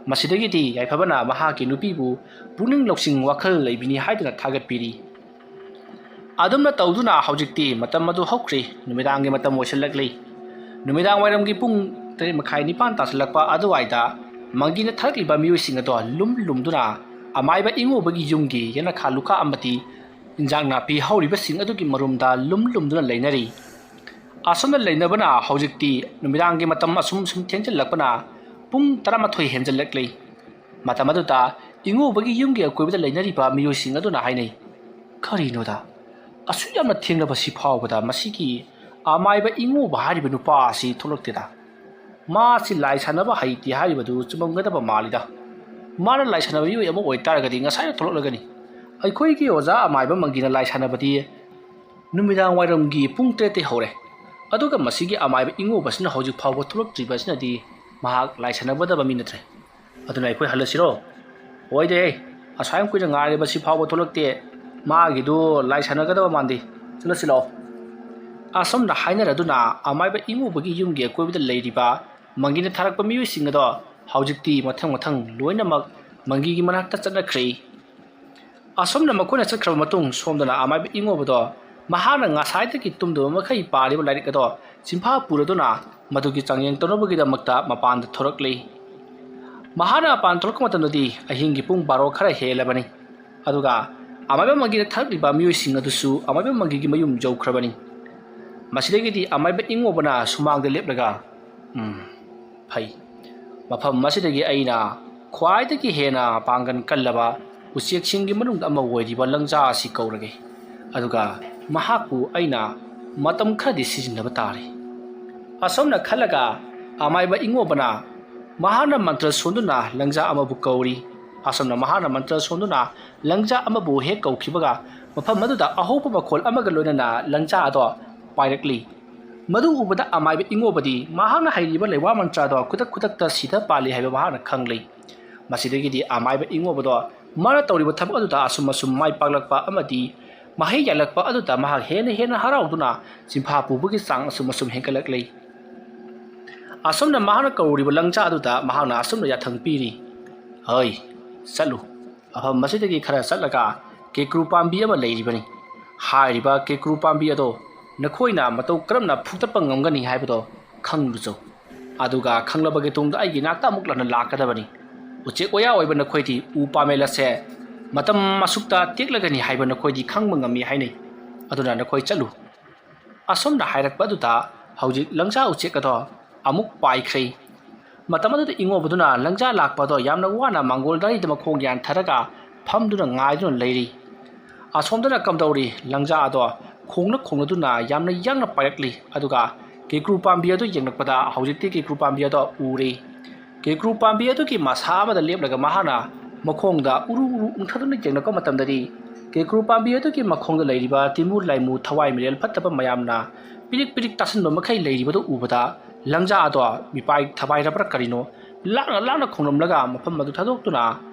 ꯃꯁꯤꯗꯒꯤꯗꯤ ꯌꯥꯏꯐꯕꯅ ꯃꯍꯥꯛꯀꯤ ꯅꯨꯄꯤꯕꯨ ꯄꯨꯛꯅꯤꯡ ꯂꯧꯁꯤꯡ ꯋꯥꯈꯜ ꯂꯩꯕꯤꯅꯤ ꯍꯥꯏꯗꯨꯅ ꯊꯥꯒꯠꯄꯤꯔꯤ꯫ ꯑꯗꯨꯝꯅ ꯇꯧꯗꯨꯅ ꯍꯧꯖꯤꯛꯇꯤ ꯃꯇꯝ ꯑꯗꯨ ꯍꯧꯈ꯭ꯔꯦ꯫ ꯅꯨꯃꯤꯗꯥꯡꯒꯤ ꯃꯇꯝ ꯑꯣꯏꯁꯤꯜꯂꯛꯂꯤ꯫ ꯅꯨꯃꯤꯗꯥꯡ ꯋꯥꯏꯔꯝꯒꯤ ꯄꯨꯡ ꯇꯔꯦꯠ ꯃꯈꯥꯏ ꯅꯤꯄꯥꯟ ꯇꯥꯁꯤꯜꯂꯛꯄ ꯑꯗꯨꯋꯥꯏꯗ ꯃꯪꯒꯤꯅ ꯊꯥꯔꯛꯂꯤꯕ ꯃꯤꯑꯣꯏꯁꯤꯡ ꯑꯗꯣ ꯂꯨꯝ ꯂꯨꯝꯗꯨꯅ ꯑꯃꯥꯏꯕ ꯏꯉꯣꯕꯒꯤ ꯌꯨꯝꯒꯤ ꯌꯦꯅꯈꯥ ꯂꯨꯈꯥ ꯑꯃꯗꯤ ꯏꯟꯖꯥꯡ ꯅꯥꯄꯤ ꯍꯧꯔꯤꯕꯁꯤꯡ ꯑꯗꯨꯒꯤ ꯃꯔꯨꯝꯗ ꯂꯨꯝ ꯂꯨꯝꯗꯨꯅ ꯂꯩꯅꯔꯤ꯫ ꯑꯁꯨꯝꯅ ꯂꯩꯅꯕꯅ ꯍꯧꯖꯤꯛꯇꯤ ꯅꯨꯃꯤꯗꯥꯡꯒꯤ ꯃꯇꯝ ꯑꯁꯨꯝ ꯁꯨꯝ ꯊꯦꯡꯖꯤꯜꯂꯛꯄꯅ ꯄꯨꯡ ꯇꯔꯥꯃꯥꯊꯣꯏ ꯍꯦꯟꯖꯜꯂꯛꯂꯤ꯫ ꯃꯇꯝ ꯑꯗꯨꯗ ꯏꯉꯣꯕꯒꯤ ꯌꯨꯝꯒꯤ ꯑꯀꯣꯏꯕꯗ ꯂꯩꯅꯔꯤꯕ ꯃꯤꯑꯣꯏꯁꯤꯡ ꯑꯗꯨꯅ ꯍꯥꯏꯅꯩ, "ꯀꯔꯤꯅꯣꯗ, ꯑꯁꯨꯛ ꯌꯥꯝꯅ ꯊꯦꯡꯂꯕ ꯁꯤ ꯐꯥꯎꯕꯗ ꯃꯁꯤꯒꯤ ꯑꯃꯥꯏꯕ ꯏꯉꯣꯕ ꯍꯥꯏꯔꯤꯕ ꯅꯨꯄꯥ ꯑꯁꯤ ꯊꯣꯛꯂꯛꯇꯦꯗ? ꯃꯥꯁꯤ ꯂꯥꯏ ꯁꯥꯟꯅꯕ ꯍꯩꯇꯦ ꯍꯥꯏꯔꯤꯕꯗꯨ ꯆꯨꯝꯃꯝꯒꯗꯕ ꯃꯥꯜꯂꯤꯗ꯫ ꯃꯥꯅ ꯂꯥꯏ ꯁꯥꯟꯅꯕ ꯃꯤꯑꯣꯏ ꯑꯃ ꯑꯣꯏꯇꯥꯔꯒꯗꯤ ꯉꯁꯥꯏꯅ ꯊꯣꯛꯂꯛꯂꯒꯅꯤ꯫ ꯑꯩꯈꯣꯏꯒꯤ ꯑꯣꯖꯥ ꯑꯃꯥꯏꯕ ꯃꯪꯒꯤꯅ ꯂꯥꯏ ꯁꯥꯟꯅꯕꯗꯤ ꯅꯨꯃꯤꯗꯥꯡ ꯋꯥꯏꯔꯝꯒꯤ ꯄꯨꯡ ꯇꯔꯦꯠꯇꯩ ꯍꯧꯔꯦ꯫ ꯑꯗꯨꯒ ꯃꯁꯤꯒꯤ ꯑꯃꯥꯏꯕ ꯏꯉꯣꯕꯁꯤꯅ ꯍꯧꯖꯤꯛ ꯐꯥꯎꯕ ꯊꯣꯛꯂꯛꯇ꯭ꯔꯤꯕ ꯑꯁꯤꯅꯗꯤ ꯃꯍꯥꯛ ꯂꯥꯏ ꯁꯥꯟꯅꯒꯗꯕ ꯃꯤ ꯅꯠꯇ꯭ꯔꯦ꯫ ꯑꯗꯨꯅ ꯑꯩꯈꯣꯏ ꯍꯜꯂꯁꯤꯔꯣ?" "ꯑꯣꯏꯗꯦ, ꯑꯁꯨꯛ ꯌꯥꯝ ꯀꯨꯏꯅ ꯉꯥꯏꯔꯤꯕ ꯁꯤ ꯐꯥꯎꯕ ꯊꯣꯛꯂꯛꯇꯦ꯫ ꯃꯥꯒꯤꯗꯨ ꯂꯥꯏ ꯁꯥꯟꯅꯒꯗꯕ ꯃꯥꯟꯗꯦ꯫ ꯆꯠꯂꯁꯤ ꯂꯥꯛꯑꯣ꯫" ꯑꯁꯨꯝꯅ ꯍꯥꯏꯅꯔꯗꯨꯅ ꯑꯃꯥꯏꯕ ꯏꯉꯣꯕꯒꯤ ꯌꯨꯝꯒꯤ ꯑꯀꯣꯏꯕꯗ ꯂꯩꯔꯤꯕ ꯃꯪꯒꯤꯅ ꯊꯥꯔꯛꯄ ꯃꯤꯑꯣꯏꯁꯤꯡ ꯑꯗꯣ ꯍꯧꯖꯤꯛꯇꯤ ꯃꯊꯪ ꯃꯊꯪ ꯂꯣꯏꯅꯃꯛ ꯃꯪꯒꯤꯒꯤ ꯃꯅꯥꯛꯇ ꯆꯠꯅꯈ꯭ꯔꯦ꯫ ꯑꯁꯨꯝꯅ ꯃꯈꯣꯏꯅ ꯆꯠꯈ꯭ꯔꯕ ꯃꯇꯨꯡ ꯁꯣꯝꯗꯅ ꯑꯃꯥꯏꯕ ꯏꯉꯣꯕꯗꯣ ꯃꯍꯥꯛꯅ ꯉꯁꯥꯏꯗꯒꯤ ꯇꯨꯝꯗꯕ ꯃꯈꯩ ꯄꯥꯔꯤꯕ ꯂꯥꯏꯔꯤꯛ ꯑꯗꯣ ꯆꯤꯟꯐꯥ ꯄꯨꯔꯗꯨꯅ ꯃꯗꯨꯒꯤ ꯆꯥꯡꯌꯦꯡ ꯇꯧꯅꯕꯒꯤꯗꯃꯛꯇ ꯃꯄꯥꯟꯗ ꯊꯣꯔꯛꯂꯤ꯫ ꯃꯍꯥꯛꯅ ꯃꯄꯥꯟ ꯊꯣꯔꯛꯄ ꯃꯇꯝꯗꯗꯤ ꯑꯍꯤꯡꯒꯤ ꯄꯨꯡ ꯕꯥꯔꯣ ꯈꯔ ꯍꯦꯜꯂꯕꯅꯤ꯫ ꯑꯗꯨꯒ ꯑꯃꯥꯏꯕ ꯃꯪꯒꯤꯗ ꯊꯥꯔꯛꯂꯤꯕ ꯃꯤꯑꯣꯏꯁꯤꯡ ꯑꯗꯨꯁꯨ ꯑꯃꯥꯏꯕ ꯃꯪꯒꯤꯒꯤ ꯃꯌꯨꯝ ꯌꯧꯈ꯭ꯔꯕꯅꯤ꯫ ꯃꯁꯤꯗꯒꯤꯗꯤ ꯑꯃꯥꯏꯕ ꯏꯉꯣꯕꯅ ꯁꯨꯃꯥꯡꯗ ꯂꯦꯞꯂꯒ, "ꯎꯝ, ꯐꯩ꯫ ꯃꯐꯝ ꯑꯁꯤꯗꯒꯤ ꯑꯩꯅ ꯈ꯭ꯋꯥꯏꯗꯒꯤ ꯍꯦꯟꯅ ꯄꯥꯡꯒꯜ ꯀꯜꯂꯕ ꯎꯆꯦꯛꯁꯤꯡꯒꯤ ꯃꯅꯨꯡꯗ ꯑꯃ ꯑꯣꯏꯔꯤꯕ ꯂꯪꯖꯥ ꯑꯁꯤ ꯀꯧꯔꯒꯦ꯫ ꯑꯗꯨꯒ ꯃꯍꯥꯛꯄꯨ ꯑꯩꯅ ꯃꯇꯝ ꯈꯔꯗꯤ ꯁꯤꯖꯤꯟꯅꯕ ꯇꯥꯔꯦ꯫" ꯑꯁꯨꯝꯅ ꯈꯜꯂꯒ ꯑꯃꯥꯏꯕ ꯏꯉꯣꯕꯅ ꯃꯍꯥꯛꯅ ꯃꯟꯇ꯭ꯔ ꯁꯣꯟꯗꯨꯅ ꯂꯪꯖꯥ ꯑꯃꯕꯨ ꯀꯧꯔꯤ꯫ ꯑꯁꯨꯝꯅ ꯃꯍꯥꯛꯅ ꯃꯟꯇ꯭ꯔ ꯁꯣꯟꯗꯨꯅ ꯂꯪꯖꯥ ꯑꯃꯕꯨ ꯍꯦꯛ ꯀꯧꯈꯤꯕꯒ ꯃꯐꯝ ꯑꯗꯨꯗ ꯑꯍꯧꯕ ꯃꯈꯣꯜ ꯑꯃꯒ ꯂꯣꯏꯅꯅ ꯂꯪꯖꯥ ꯑꯗꯣ ꯄꯥꯏꯔꯛꯂꯤ꯫ ꯃꯗꯨ ꯎꯕꯗ ꯑꯃꯥꯏꯕ ꯏꯉꯣꯕꯗꯤ ꯃꯍꯥꯛꯅ ꯍꯩꯔꯤꯕ ꯂꯩꯋꯥ ꯃꯟꯇ꯭ꯔꯗꯣ ꯈꯨꯗꯛ ꯈꯨꯗꯛꯇ ꯁꯤꯊ ꯄꯥꯜꯂꯤ ꯍꯥꯏꯕ ꯃꯍꯥꯛꯅ ꯈꯪꯂꯦ꯫ ꯃꯁꯤꯗꯒꯤꯗꯤ ꯑꯃꯥꯏꯕ ꯏꯉꯣꯕꯗꯣ ꯃꯥꯅ ꯇꯧꯔꯤꯕ ꯊꯕꯛ ꯑꯗꯨꯗ ꯑꯁꯨꯝ ꯑꯁꯨꯝ ꯃꯥꯏ ꯄꯥꯛꯂꯛꯄ ꯑꯃꯗꯤ ꯃꯍꯩ ꯌꯥꯜꯂꯛꯄ ꯑꯗꯨꯗ ꯃꯍꯥꯛ ꯍꯦꯟꯅ ꯍꯦꯟꯅ ꯍꯔꯥꯎꯗꯨꯅ ꯆꯤꯟꯐꯥ ꯄꯨꯕꯒꯤ ꯆꯥꯡ ꯑꯁꯨꯝ ꯑꯁꯨꯝ ꯍꯦꯟꯒꯠꯂꯛꯂꯦ꯫ ꯑꯁꯨꯝꯅ ꯃꯍꯥꯛꯅ ꯀꯧꯔꯤꯕ ꯂꯪꯖꯥ ꯑꯗꯨꯗ ꯃꯍꯥꯛꯅ ꯑꯁꯨꯝꯅ ꯌꯥꯊꯪ ꯄꯤꯔꯤ, "ꯍꯣꯏ, ꯆꯠꯂꯨ꯫ ꯃꯐꯝ ꯑꯁꯤꯗꯒꯤ ꯈꯔ ꯆꯠꯂꯒ ꯀꯦꯀ꯭ꯔꯨ ꯄꯥꯝꯕꯤ ꯑꯃ ꯂꯩꯔꯤꯕꯅꯤ꯫ ꯍꯥꯏꯔꯤꯕ ꯀꯦꯀ꯭ꯔꯨ ꯄꯥꯝꯕꯤ ꯑꯗꯣ ꯅꯈꯣꯏꯅ ꯃꯇꯧ ꯀꯔꯝꯅ ꯐꯨꯛꯇꯠꯄ ꯉꯝꯒꯅꯤ ꯍꯥꯏꯕꯗꯣ ꯈꯪꯂꯨꯆꯣ꯫ ꯑꯗꯨꯒ ꯈꯪꯂꯕꯒꯤ ꯇꯨꯡꯗ ꯑꯩꯒꯤ ꯏꯅꯥꯛꯇ ꯑꯃꯨꯛ ꯍꯟꯅ ꯂꯥꯛꯀꯗꯕꯅꯤ꯫ ꯎꯆꯦꯛ ꯋꯥꯌꯥ ꯑꯣꯏꯕ ꯅꯈꯣꯏꯗꯤ ꯎ ꯄꯥꯝꯕꯤ ꯑꯁꯦ ꯃꯇꯝ ꯑꯁꯨꯛꯇ ꯇꯦꯛꯂꯒꯅꯤ ꯍꯥꯏꯕ ꯅꯈꯣꯏꯗꯤ ꯈꯪꯕ ꯉꯝꯃꯤ ꯍꯥꯏꯅꯩ꯫ ꯑꯗꯨꯅ ꯅꯈꯣꯏ ꯆꯠꯂꯨ꯫" ꯑꯁꯨꯝꯅ ꯍꯥꯏꯔꯛꯄ ꯑꯗꯨꯗ ꯍꯧꯖꯤꯛ ꯂꯪꯖꯥ ꯎꯆꯦꯛ ꯑꯗꯣ ꯑꯃꯨꯛ ꯄꯥꯏꯈ꯭ꯔꯦ꯫ ꯃꯇꯝ ꯑꯗꯨꯗ ꯏꯉꯣꯕꯗꯨꯅ ꯂꯪꯖꯥ ꯂꯥꯛꯄ ꯑꯗꯣ ꯌꯥꯝꯅ ꯋꯥꯅ ꯃꯥꯡꯒꯣꯜ ꯗꯥꯔꯤꯗ ꯃꯈꯣꯡ ꯌꯥꯟꯊꯔꯒ ꯐꯝꯗꯨꯅ ꯉꯥꯏꯗꯨꯅ ꯂꯩꯔꯤ꯫ ꯑꯁꯣꯝꯗꯅ ꯀꯝꯗꯧꯔꯤ? ꯂꯪꯖꯥ ꯑꯗꯣ ꯈꯣꯡꯅ ꯈꯣꯡꯅꯗꯨꯅ ꯌꯥꯝꯅ ꯌꯥꯡꯅ ꯄꯥꯏꯔꯛꯂꯤ꯫ ꯑꯗꯨꯒ ꯀꯦꯀ꯭ꯔꯨ ꯄꯥꯝꯕꯤ ꯑꯗꯨ ꯌꯦꯡꯂꯛꯄꯗ ꯍꯧꯖꯤꯛꯇꯤ ꯀꯦꯀ꯭ꯔꯨ ꯄꯥꯝꯕꯤ ꯑꯗꯣ ꯎꯔꯦ꯫ ꯀꯦꯀ꯭ꯔꯨ ꯄꯥꯝꯕꯤ ꯑꯗꯨꯒꯤ ꯃꯁꯥ ꯑꯃꯗ ꯂꯦꯞꯂꯒ ꯃꯍꯥꯛꯅ ꯃꯈꯣꯡꯗ ꯎꯔꯨ ꯎꯔꯨ ꯎꯪꯊꯗꯨꯅ ꯌꯦꯡꯂꯛꯄ ꯃꯇꯝꯗꯗꯤ, ꯀꯦꯀ꯭ꯔꯨ ꯄꯥꯝꯕꯤ ꯑꯗꯨꯒꯤ ꯃꯈꯣꯡꯗ ꯂꯩꯔꯤꯕ ꯇꯤꯟꯃꯨ ꯂꯥꯏꯃꯨ ꯊꯋꯥꯏ ꯃꯤꯔꯦꯜ ꯐꯠꯇꯕ ꯃꯌꯥꯝꯅ ꯄꯤꯔꯤꯛ ꯄꯤꯔꯤꯛ ꯇꯥꯁꯤꯟꯕ ꯃꯈꯩ ꯂꯩꯔꯤꯕꯗꯨ ꯎꯕꯗ, ꯂꯪꯖꯥ ꯑꯗꯣ ꯃꯤꯄꯥꯏ ꯊꯕꯥꯏꯔꯕ꯭ꯔꯥ ꯀꯔꯤꯅꯣ, ꯂꯥꯡꯅ ꯂꯥꯡꯅ ꯈꯣꯡꯂꯝꯂꯒ ꯃꯐꯝ ꯑꯗꯨ ꯊꯥꯗꯣꯛꯇꯨꯅ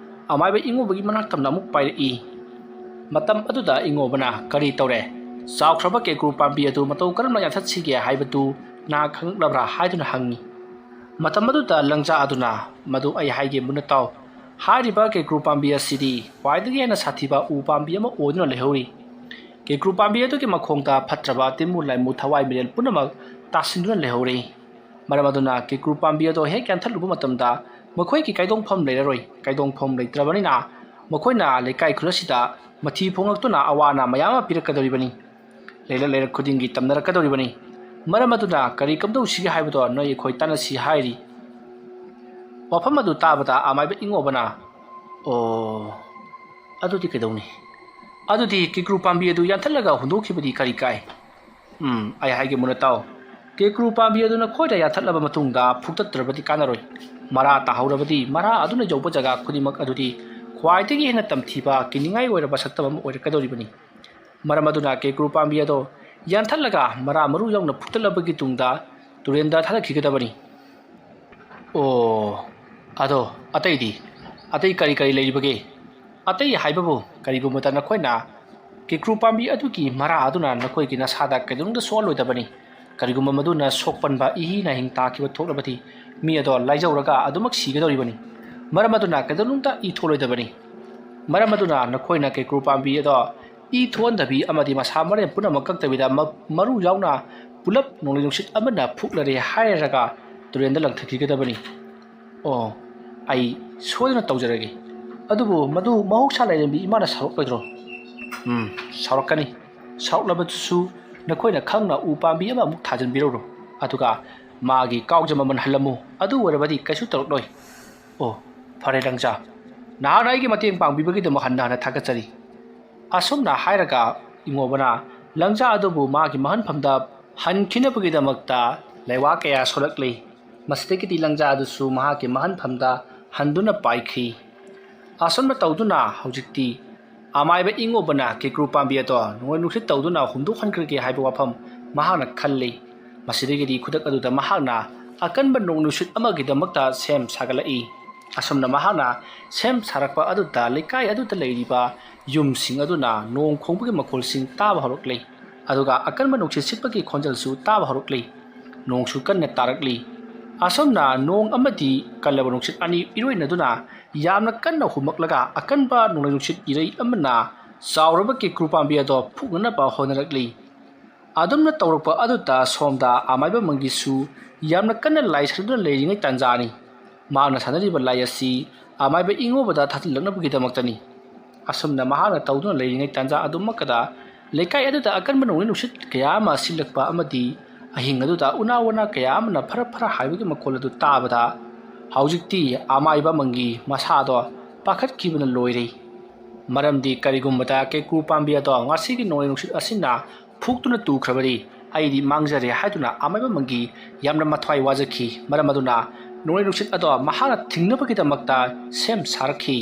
ꯑꯃꯥꯏꯕ ꯏꯉꯣꯕꯒꯤ ꯃꯅꯥꯛ ꯇꯝꯅ ꯑꯃꯨꯛ ꯄꯥꯏꯔꯛꯏ꯫ ꯃꯇꯝ ꯑꯗꯨꯗ ꯏꯉꯣꯕꯅ, "ꯀꯔꯤ ꯇꯧꯔꯦ? ꯆꯥꯎꯈ꯭ꯔꯕ ꯀꯦꯀ꯭ꯔꯨ ꯄꯥꯝꯕꯤ ꯑꯗꯨ ꯃꯇꯧ ꯀꯔꯝꯅ ꯌꯥꯟꯊꯠꯁꯤꯒꯦ ꯍꯥꯏꯕꯗꯨ ꯅꯍꯥꯛ ꯈꯪꯂꯛꯂꯕ꯭ꯔꯥ?" ꯍꯥꯏꯗꯨꯅ ꯍꯪꯉꯤ꯫ ꯃꯇꯝ ꯑꯗꯨꯗ ꯂꯪꯖꯥ ꯑꯗꯨꯅ, "ꯃꯗꯨ ꯑꯩ ꯍꯥꯏꯒꯦ ꯃꯨꯟꯅ ꯇꯥꯎ꯫ ꯍꯥꯏꯔꯤꯕ ꯀꯦꯀ꯭ꯔꯨ ꯄꯥꯝꯕꯤ ꯑꯁꯤꯗꯤ ꯈ꯭ꯋꯥꯏꯗꯒꯤ ꯍꯦꯟꯅ ꯁꯥꯊꯤꯕ ꯎ ꯄꯥꯝꯕꯤ ꯑꯃ ꯑꯣꯏꯗꯨꯅ ꯂꯩꯍꯧꯔꯤ꯫ ꯀꯦꯀ꯭ꯔꯨ ꯄꯥꯝꯕꯤ ꯑꯗꯨꯒꯤ ꯃꯈꯣꯡꯗ ꯐꯠꯇ꯭ꯔꯕ ꯇꯤꯟꯃꯨ ꯂꯥꯏꯃꯨ ꯊꯋꯥꯏ ꯃꯤꯔꯦꯜ ꯄꯨꯝꯅꯃꯛ ꯇꯥꯁꯤꯟꯗꯨꯅ ꯂꯩꯍꯧꯔꯤ꯫ ꯃꯔꯝ ꯑꯗꯨꯅ ꯀꯦꯀ꯭ꯔꯨ ꯄꯥꯝꯕꯤ ꯑꯗꯣ ꯍꯦꯛ ꯌꯥꯟꯊꯠꯂꯨꯕ ꯃꯇꯝꯗ ꯃꯈꯣꯏꯒꯤ ꯀꯥꯏꯗꯣꯡꯐꯝ ꯂꯩꯔꯔꯣꯏ꯫ ꯀꯥꯏꯗꯣꯡꯐꯝ ꯂꯩꯇ꯭ꯔꯕꯅꯤꯅ ꯃꯈꯣꯏꯅ ꯂꯩꯀꯥꯏ ꯈꯨꯜ ꯑꯁꯤꯗ ꯃꯊꯤ ꯐꯣꯡꯂꯛꯇꯨꯅ ꯑꯋꯥ ꯑꯅꯥ ꯃꯌꯥꯝ ꯑꯃ ꯄꯤꯔꯛꯀꯗꯧꯔꯤꯕꯅꯤ꯫ ꯂꯩꯔꯛ ꯂꯩꯔꯛ ꯈꯨꯗꯤꯡꯒꯤ ꯇꯝꯅꯔꯛꯀꯗꯧꯔꯤꯕꯅꯤ꯫ ꯃꯔꯝ ꯑꯗꯨꯅ ꯀꯔꯤ ꯀꯝꯗꯧꯁꯤꯒꯦ ꯍꯥꯏꯕꯗꯣ ꯅꯣꯏ ꯑꯩꯈꯣꯏ ꯇꯥꯟꯅꯁꯤ" ꯍꯥꯏꯔꯤ꯫ ꯋꯥꯐꯝ ꯑꯗꯨ ꯇꯥꯕꯗ ꯑꯃꯥꯏꯕ ꯏꯉꯣꯕꯅ, "ꯑꯣ, ꯑꯗꯨꯗꯤ ꯀꯩꯗꯧꯅꯤ? ꯑꯗꯨꯗꯤ ꯀꯦꯀ꯭ꯔꯨ ꯄꯥꯝꯕꯤ ꯑꯗꯨ ꯌꯥꯟꯊꯠꯂꯒ ꯍꯨꯟꯗꯣꯛꯈꯤꯕꯗꯤ ꯀꯔꯤ ꯀꯥꯏ?" "ꯎꯝ, ꯑꯩ ꯍꯥꯏꯒꯦ ꯃꯨꯟꯅ ꯇꯥꯎ꯫ ꯀꯦꯀ꯭ꯔꯨ ꯄꯥꯝꯕꯤ ꯑꯗꯨ ꯅꯈꯣꯏꯅ ꯌꯥꯟꯊꯠꯂꯕ ꯃꯇꯨꯡꯗ ꯐꯨꯛꯇꯠꯇ꯭ꯔꯕꯗꯤ ꯀꯥꯟꯅꯔꯣꯏ꯫ ꯃꯔꯥ ꯇꯥꯍꯧꯔꯕꯗꯤ ꯃꯔꯥ ꯑꯗꯨꯅ ꯌꯧꯕ ꯖꯒꯥ ꯈꯨꯗꯤꯡꯃꯛ ꯑꯗꯨꯗꯤ ꯈ꯭ꯋꯥꯏꯗꯒꯤ ꯍꯦꯟꯅ ꯇꯝꯊꯤꯕ, ꯀꯤꯅꯤꯡꯉꯥꯏ ꯑꯣꯏꯔꯕ ꯁꯛꯇꯝ ꯑꯃ ꯑꯣꯏꯔꯛꯀꯗꯧꯔꯤꯕꯅꯤ꯫ ꯃꯔꯝ ꯑꯗꯨꯅ ꯀꯦꯀ꯭ꯔꯨ ꯄꯥꯝꯕꯤ ꯑꯗꯣ ꯌꯥꯟꯊꯠꯂꯒ ꯃꯔꯥ ꯃꯔꯨ ꯌꯥꯎꯅ ꯐꯨꯛꯇꯠꯂꯕꯒꯤ ꯇꯨꯡꯗ ꯇꯨꯔꯦꯟꯗ ꯊꯥꯗꯈꯤꯒꯗꯕꯅꯤ꯫" "ꯑꯣ, ꯑꯗꯣ ꯑꯇꯩꯗꯤ? ꯑꯇꯩ ꯀꯔꯤ ꯀꯔꯤ ꯂꯩꯔꯤꯕꯒꯦ?" "ꯑꯇꯩ ꯍꯥꯏꯕꯕꯨ, ꯀꯔꯤꯒꯨꯝꯕꯗ ꯅꯈꯣꯏꯅ ꯀꯦꯀ꯭ꯔꯨ ꯄꯥꯝꯕꯤ ꯑꯗꯨꯒꯤ ꯃꯔꯥ ꯑꯗꯨꯅ ꯅꯈꯣꯏꯒꯤ ꯅꯁꯥꯗ ꯀꯩꯗꯧꯅꯨꯡꯗ ꯁꯣꯛꯍꯜꯂꯣꯏꯗꯕꯅꯤ꯫ ꯀꯔꯤꯒꯨꯝꯕ ꯃꯗꯨꯅ ꯁꯣꯛꯄꯟꯕ ꯏꯍꯤ ꯅꯥꯍꯤꯡ ꯇꯥꯈꯤꯕ ꯊꯣꯛꯂꯕꯗꯤ ꯃꯤ ꯑꯗꯣ ꯂꯥꯏꯖꯧꯔꯒ ꯑꯗꯨꯃꯛ ꯁꯤꯒꯗꯧꯔꯤꯕꯅꯤ꯫ ꯃꯔꯝ ꯑꯗꯨꯅ ꯀꯩꯗꯧꯅꯨꯡꯗ ꯏ ꯊꯣꯛꯂꯣꯏꯗꯕꯅꯤ꯫ ꯃꯔꯝ ꯑꯗꯨꯅ ꯅꯈꯣꯏꯅ ꯀꯦꯀ꯭ꯔꯨ ꯄꯥꯝꯕꯤ ꯑꯗꯣ ꯏ ꯊꯣꯛꯍꯟꯗꯕꯤ ꯑꯃꯗꯤ ꯃꯁꯥ ꯃꯔꯦꯟ ꯄꯨꯝꯅꯃꯛ ꯀꯛꯇꯕꯤꯗ ꯃ-, ꯃꯔꯨ ꯌꯥꯎꯅ ꯄꯨꯂꯞ ꯅꯣꯡꯂꯩ ꯅꯨꯡꯁꯤꯠ ꯑꯃꯅ ꯐꯨꯛꯂꯔꯦ ꯍꯥꯏꯔꯒ ꯇꯨꯔꯦꯟꯗ ꯂꯪꯊꯈꯤꯒꯗꯕꯅꯤ꯫ ꯑꯣ, ꯑꯩ ꯁꯣꯏꯗꯅ ꯇꯧꯖꯔꯒꯦ꯫ ꯑꯗꯨꯕꯨ ꯃꯗꯨ ꯃꯍꯧꯁꯥ ꯂꯥꯏꯔꯦꯝꯕꯤ ꯏꯃꯥꯅ ꯁꯥꯎꯔꯛꯂꯣꯏꯗ꯭ꯔꯣ? ꯎꯝ, ꯁꯥꯎꯔꯛꯀꯅꯤ꯫ ꯁꯥꯎꯔꯛꯂꯕꯁꯨ ꯅꯈꯣꯏꯅ ꯈꯪꯅ ꯎ ꯄꯥꯝꯕꯤ ꯑꯃꯃꯨꯛ ꯊꯥꯖꯤꯟꯕꯤꯔꯧꯔꯣ꯫ ꯑꯗꯨꯒ ꯃꯥꯒꯤ ꯀꯥꯎꯖ ꯃꯃꯜ ꯍꯜꯂꯝꯃꯨ꯫ ꯑꯗꯨ ꯑꯣꯏꯔꯕꯗꯤ ꯀꯩꯁꯨ ꯇꯧꯔꯛꯂꯣꯏ꯫ ꯑꯣ, ꯐꯔꯦ ꯂꯪꯖꯥ꯫ ꯅꯍꯥꯛꯅ ꯑꯩꯒꯤ ꯃꯇꯦꯡ ꯄꯥꯡꯕꯤꯕꯒꯤꯗꯃꯛ ꯍꯟꯅ ꯍꯟꯅ ꯊꯥꯒꯠꯆꯔꯤ꯫ ꯑꯁꯨꯝꯅ ꯍꯥꯏꯔꯒ ꯏꯉꯣꯕꯅ ꯂꯪꯖꯥ ꯑꯗꯨꯕꯨ ꯃꯥꯒꯤ ꯃꯍꯟꯐꯝꯗ ꯍꯟꯈꯤꯅꯕꯒꯤꯗꯃꯛꯇ ꯂꯩꯋꯥ ꯀꯌꯥ ꯁꯣꯜꯂꯛꯂꯤ꯫ ꯃꯁꯤꯗꯒꯤꯗꯤ ꯂꯪꯖꯥ ꯑꯗꯨꯁꯨ ꯃꯍꯥꯛꯀꯤ ꯃꯍꯟꯐꯝꯗ ꯍꯟꯗꯨꯅ ꯄꯥꯏꯈꯤ꯫ ꯑꯁꯨꯝꯅ ꯇꯧꯗꯨꯅ ꯍꯧꯖꯤꯛꯇꯤ ꯑꯃꯥꯏꯕ ꯏꯉꯣꯕꯅ ꯀꯦꯀ꯭ꯔꯨ ꯄꯥꯝꯕꯤ ꯑꯗꯣ ꯅꯣꯡꯂꯩ ꯅꯨꯡꯁꯤꯠ ꯇꯧꯗꯨꯅ ꯍꯨꯝꯗꯣꯛꯍꯟꯈ꯭ꯔꯒꯦ ꯍꯥꯏꯕ ꯋꯥꯐꯝ ꯃꯍꯥꯛꯅ ꯈꯜꯂꯤ꯫ ꯃꯁꯤꯗꯒꯤꯗꯤ ꯈꯨꯗꯛ ꯑꯗꯨꯗ ꯃꯍꯥꯛꯅ ꯑꯀꯟꯕ ꯅꯣꯡꯂꯩ ꯅꯨꯡꯁꯤꯠ ꯑꯃꯒꯤꯗꯃꯛꯇ ꯁꯦꯝ ꯁꯥꯒꯠꯂꯛꯏ꯫ ꯑꯁꯨꯝꯅ ꯃꯍꯥꯛꯅ ꯁꯦꯝ ꯁꯥꯔꯛꯄ ꯑꯗꯨꯗ ꯂꯩꯀꯥꯏ ꯑꯗꯨꯗ ꯂꯩꯔꯤꯕ ꯌꯨꯝꯁꯤꯡ ꯑꯗꯨꯅ ꯅꯣꯡ ꯈꯣꯡꯕꯒꯤ ꯃꯈꯣꯜꯁꯤꯡ ꯇꯥꯕ ꯍꯧꯔꯛꯂꯤ꯫ ꯑꯗꯨꯒ ꯑꯀꯟꯕ ꯅꯨꯡꯁꯤꯠ ꯁꯤꯠꯄꯒꯤ ꯈꯣꯟꯖꯦꯜꯁꯨ ꯇꯥꯕ ꯍꯧꯔꯛꯂꯤ꯫ ꯅꯣꯡꯁꯨ ꯀꯟꯅ ꯇꯥꯔꯛꯂꯤ꯫ ꯑꯁꯨꯝꯅ ꯅꯣꯡ ꯑꯃꯗꯤ ꯀꯜꯂꯕ ꯅꯨꯡꯁꯤꯠ ꯑꯅꯤ ꯏꯔꯣꯏꯅꯗꯨꯅ ꯌꯥꯝꯅ ꯀꯟꯅ ꯍꯨꯝꯃꯛꯂꯒ ꯑꯀꯟꯕ ꯅꯣꯡꯂꯩ ꯅꯨꯡꯁꯤꯠ ꯏꯔꯩ ꯑꯃꯅ ꯆꯥꯎꯔꯕ ꯀꯦꯀ꯭ꯔꯨ ꯄꯥꯝꯕꯤ ꯑꯗꯣ ꯐꯨꯛꯅꯅꯕ ꯍꯣꯠꯅꯔꯛꯂꯤ꯫ ꯑꯗꯨꯝꯅ ꯇꯧꯔꯛꯄ ꯑꯗꯨꯗ ꯁꯣꯝꯗ ꯑꯃꯥꯏꯕ ꯃꯪꯒꯤꯁꯨ ꯌꯥꯝꯅ ꯀꯟꯅ ꯂꯥꯏ ꯁꯥꯟꯅꯗꯨꯅ ꯂꯩꯔꯤꯉꯩ ꯇꯥꯟꯖꯥꯅꯤ꯫ ꯃꯍꯥꯛꯅ ꯁꯥꯟꯅꯔꯤꯕ ꯂꯥꯏ ꯑꯁꯤ ꯑꯃꯥꯏꯕ ꯏꯉꯣꯕꯗ ꯊꯥꯖꯤꯜꯂꯛꯅꯕꯒꯤꯗꯃꯛꯇꯅꯤ꯫ ꯑꯁꯨꯝꯅ ꯃꯍꯥꯛꯅ ꯇꯧꯗꯨꯅ ꯂꯩꯔꯤꯉꯩ ꯇꯥꯟꯖꯥ ꯑꯗꯨꯃꯛꯀꯗ ꯂꯩꯀꯥꯏ ꯑꯗꯨꯗ ꯑꯀꯟꯕ ꯅꯣꯡꯂꯩ ꯅꯨꯡꯁꯤꯠ ꯀꯌꯥ ꯑꯃ ꯁꯤꯜꯂꯛꯄ ꯑꯃꯗꯤ ꯑꯍꯤꯡ ꯑꯗꯨꯗ ꯎꯅꯥ ꯋꯥꯅꯥ ꯀꯌꯥ ꯑꯃꯅ ꯐꯔ ꯐꯔ ꯍꯥꯏꯕꯒꯤ ꯃꯈꯣꯜ ꯑꯗꯨ ꯇꯥꯕꯗ ꯍꯧꯖꯤꯛꯇꯤ ꯑꯃꯥꯏꯕ ꯃꯪꯒꯤ ꯃꯁꯥꯗꯣ ꯄꯥꯈꯠꯈꯤꯕꯅ ꯂꯣꯏꯔꯦ꯫ ꯃꯔꯝꯗꯤ ꯀꯔꯤꯒꯨꯝꯕꯗ ꯀꯦꯀ꯭ꯔꯨ ꯄꯥꯝꯕꯤ ꯑꯗꯣ ꯉꯁꯤꯒꯤ ꯅꯣꯡꯂꯩ ꯅꯨꯡꯁꯤꯠ ꯑꯁꯤꯅ ꯐꯨꯛꯇꯨꯅ ꯇꯨꯈ꯭ꯔꯕꯗꯤ ꯑꯩꯗꯤ ꯃꯥꯡꯖꯔꯦ ꯍꯥꯏꯗꯨꯅ ꯑꯃꯥꯏꯕ ꯃꯪꯒꯤ ꯌꯥꯝꯅ ꯃꯊ꯭ꯋꯥꯏ ꯋꯥꯖꯈꯤ꯫ ꯃꯔꯝ ꯑꯗꯨꯅ ꯅꯣꯡꯂꯩ ꯅꯨꯡꯁꯤꯠ ꯑꯗꯣ ꯃꯍꯥꯛꯅ ꯊꯤꯡꯅꯕꯒꯤꯗꯃꯛꯇ ꯁꯦꯝ ꯁꯥꯔꯛꯈꯤ꯫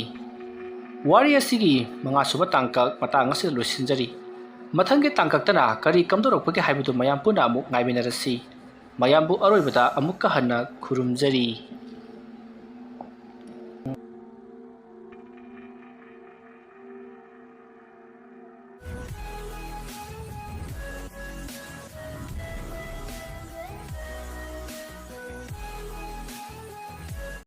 ꯋꯥꯔꯤ ꯑꯁꯤꯒꯤ ꯃꯉꯥꯁꯨꯕ ꯇꯥꯡꯀꯛ ꯃꯇꯥꯡ ꯑꯁꯤꯗ ꯂꯣꯏꯁꯤꯟꯖꯔꯤ꯫ ꯃꯊꯪꯒꯤ ꯇꯥꯡꯀꯛꯇꯅ ꯀꯔꯤ ꯀꯝꯗꯧꯔꯛꯄꯒꯦ ꯍꯥꯏꯕꯗꯨ ꯃꯌꯥꯝ ꯄꯨꯟꯅ ꯑꯃꯨꯛ ꯉꯥꯏꯃꯤꯟꯅꯔꯁꯤ꯫ ꯃꯌꯥꯝꯕꯨ ꯑꯔꯣꯏꯕꯗ ꯑꯃꯨꯛꯀ ꯍꯟꯅ ꯈꯨꯔꯨꯝꯖꯔꯤ꯫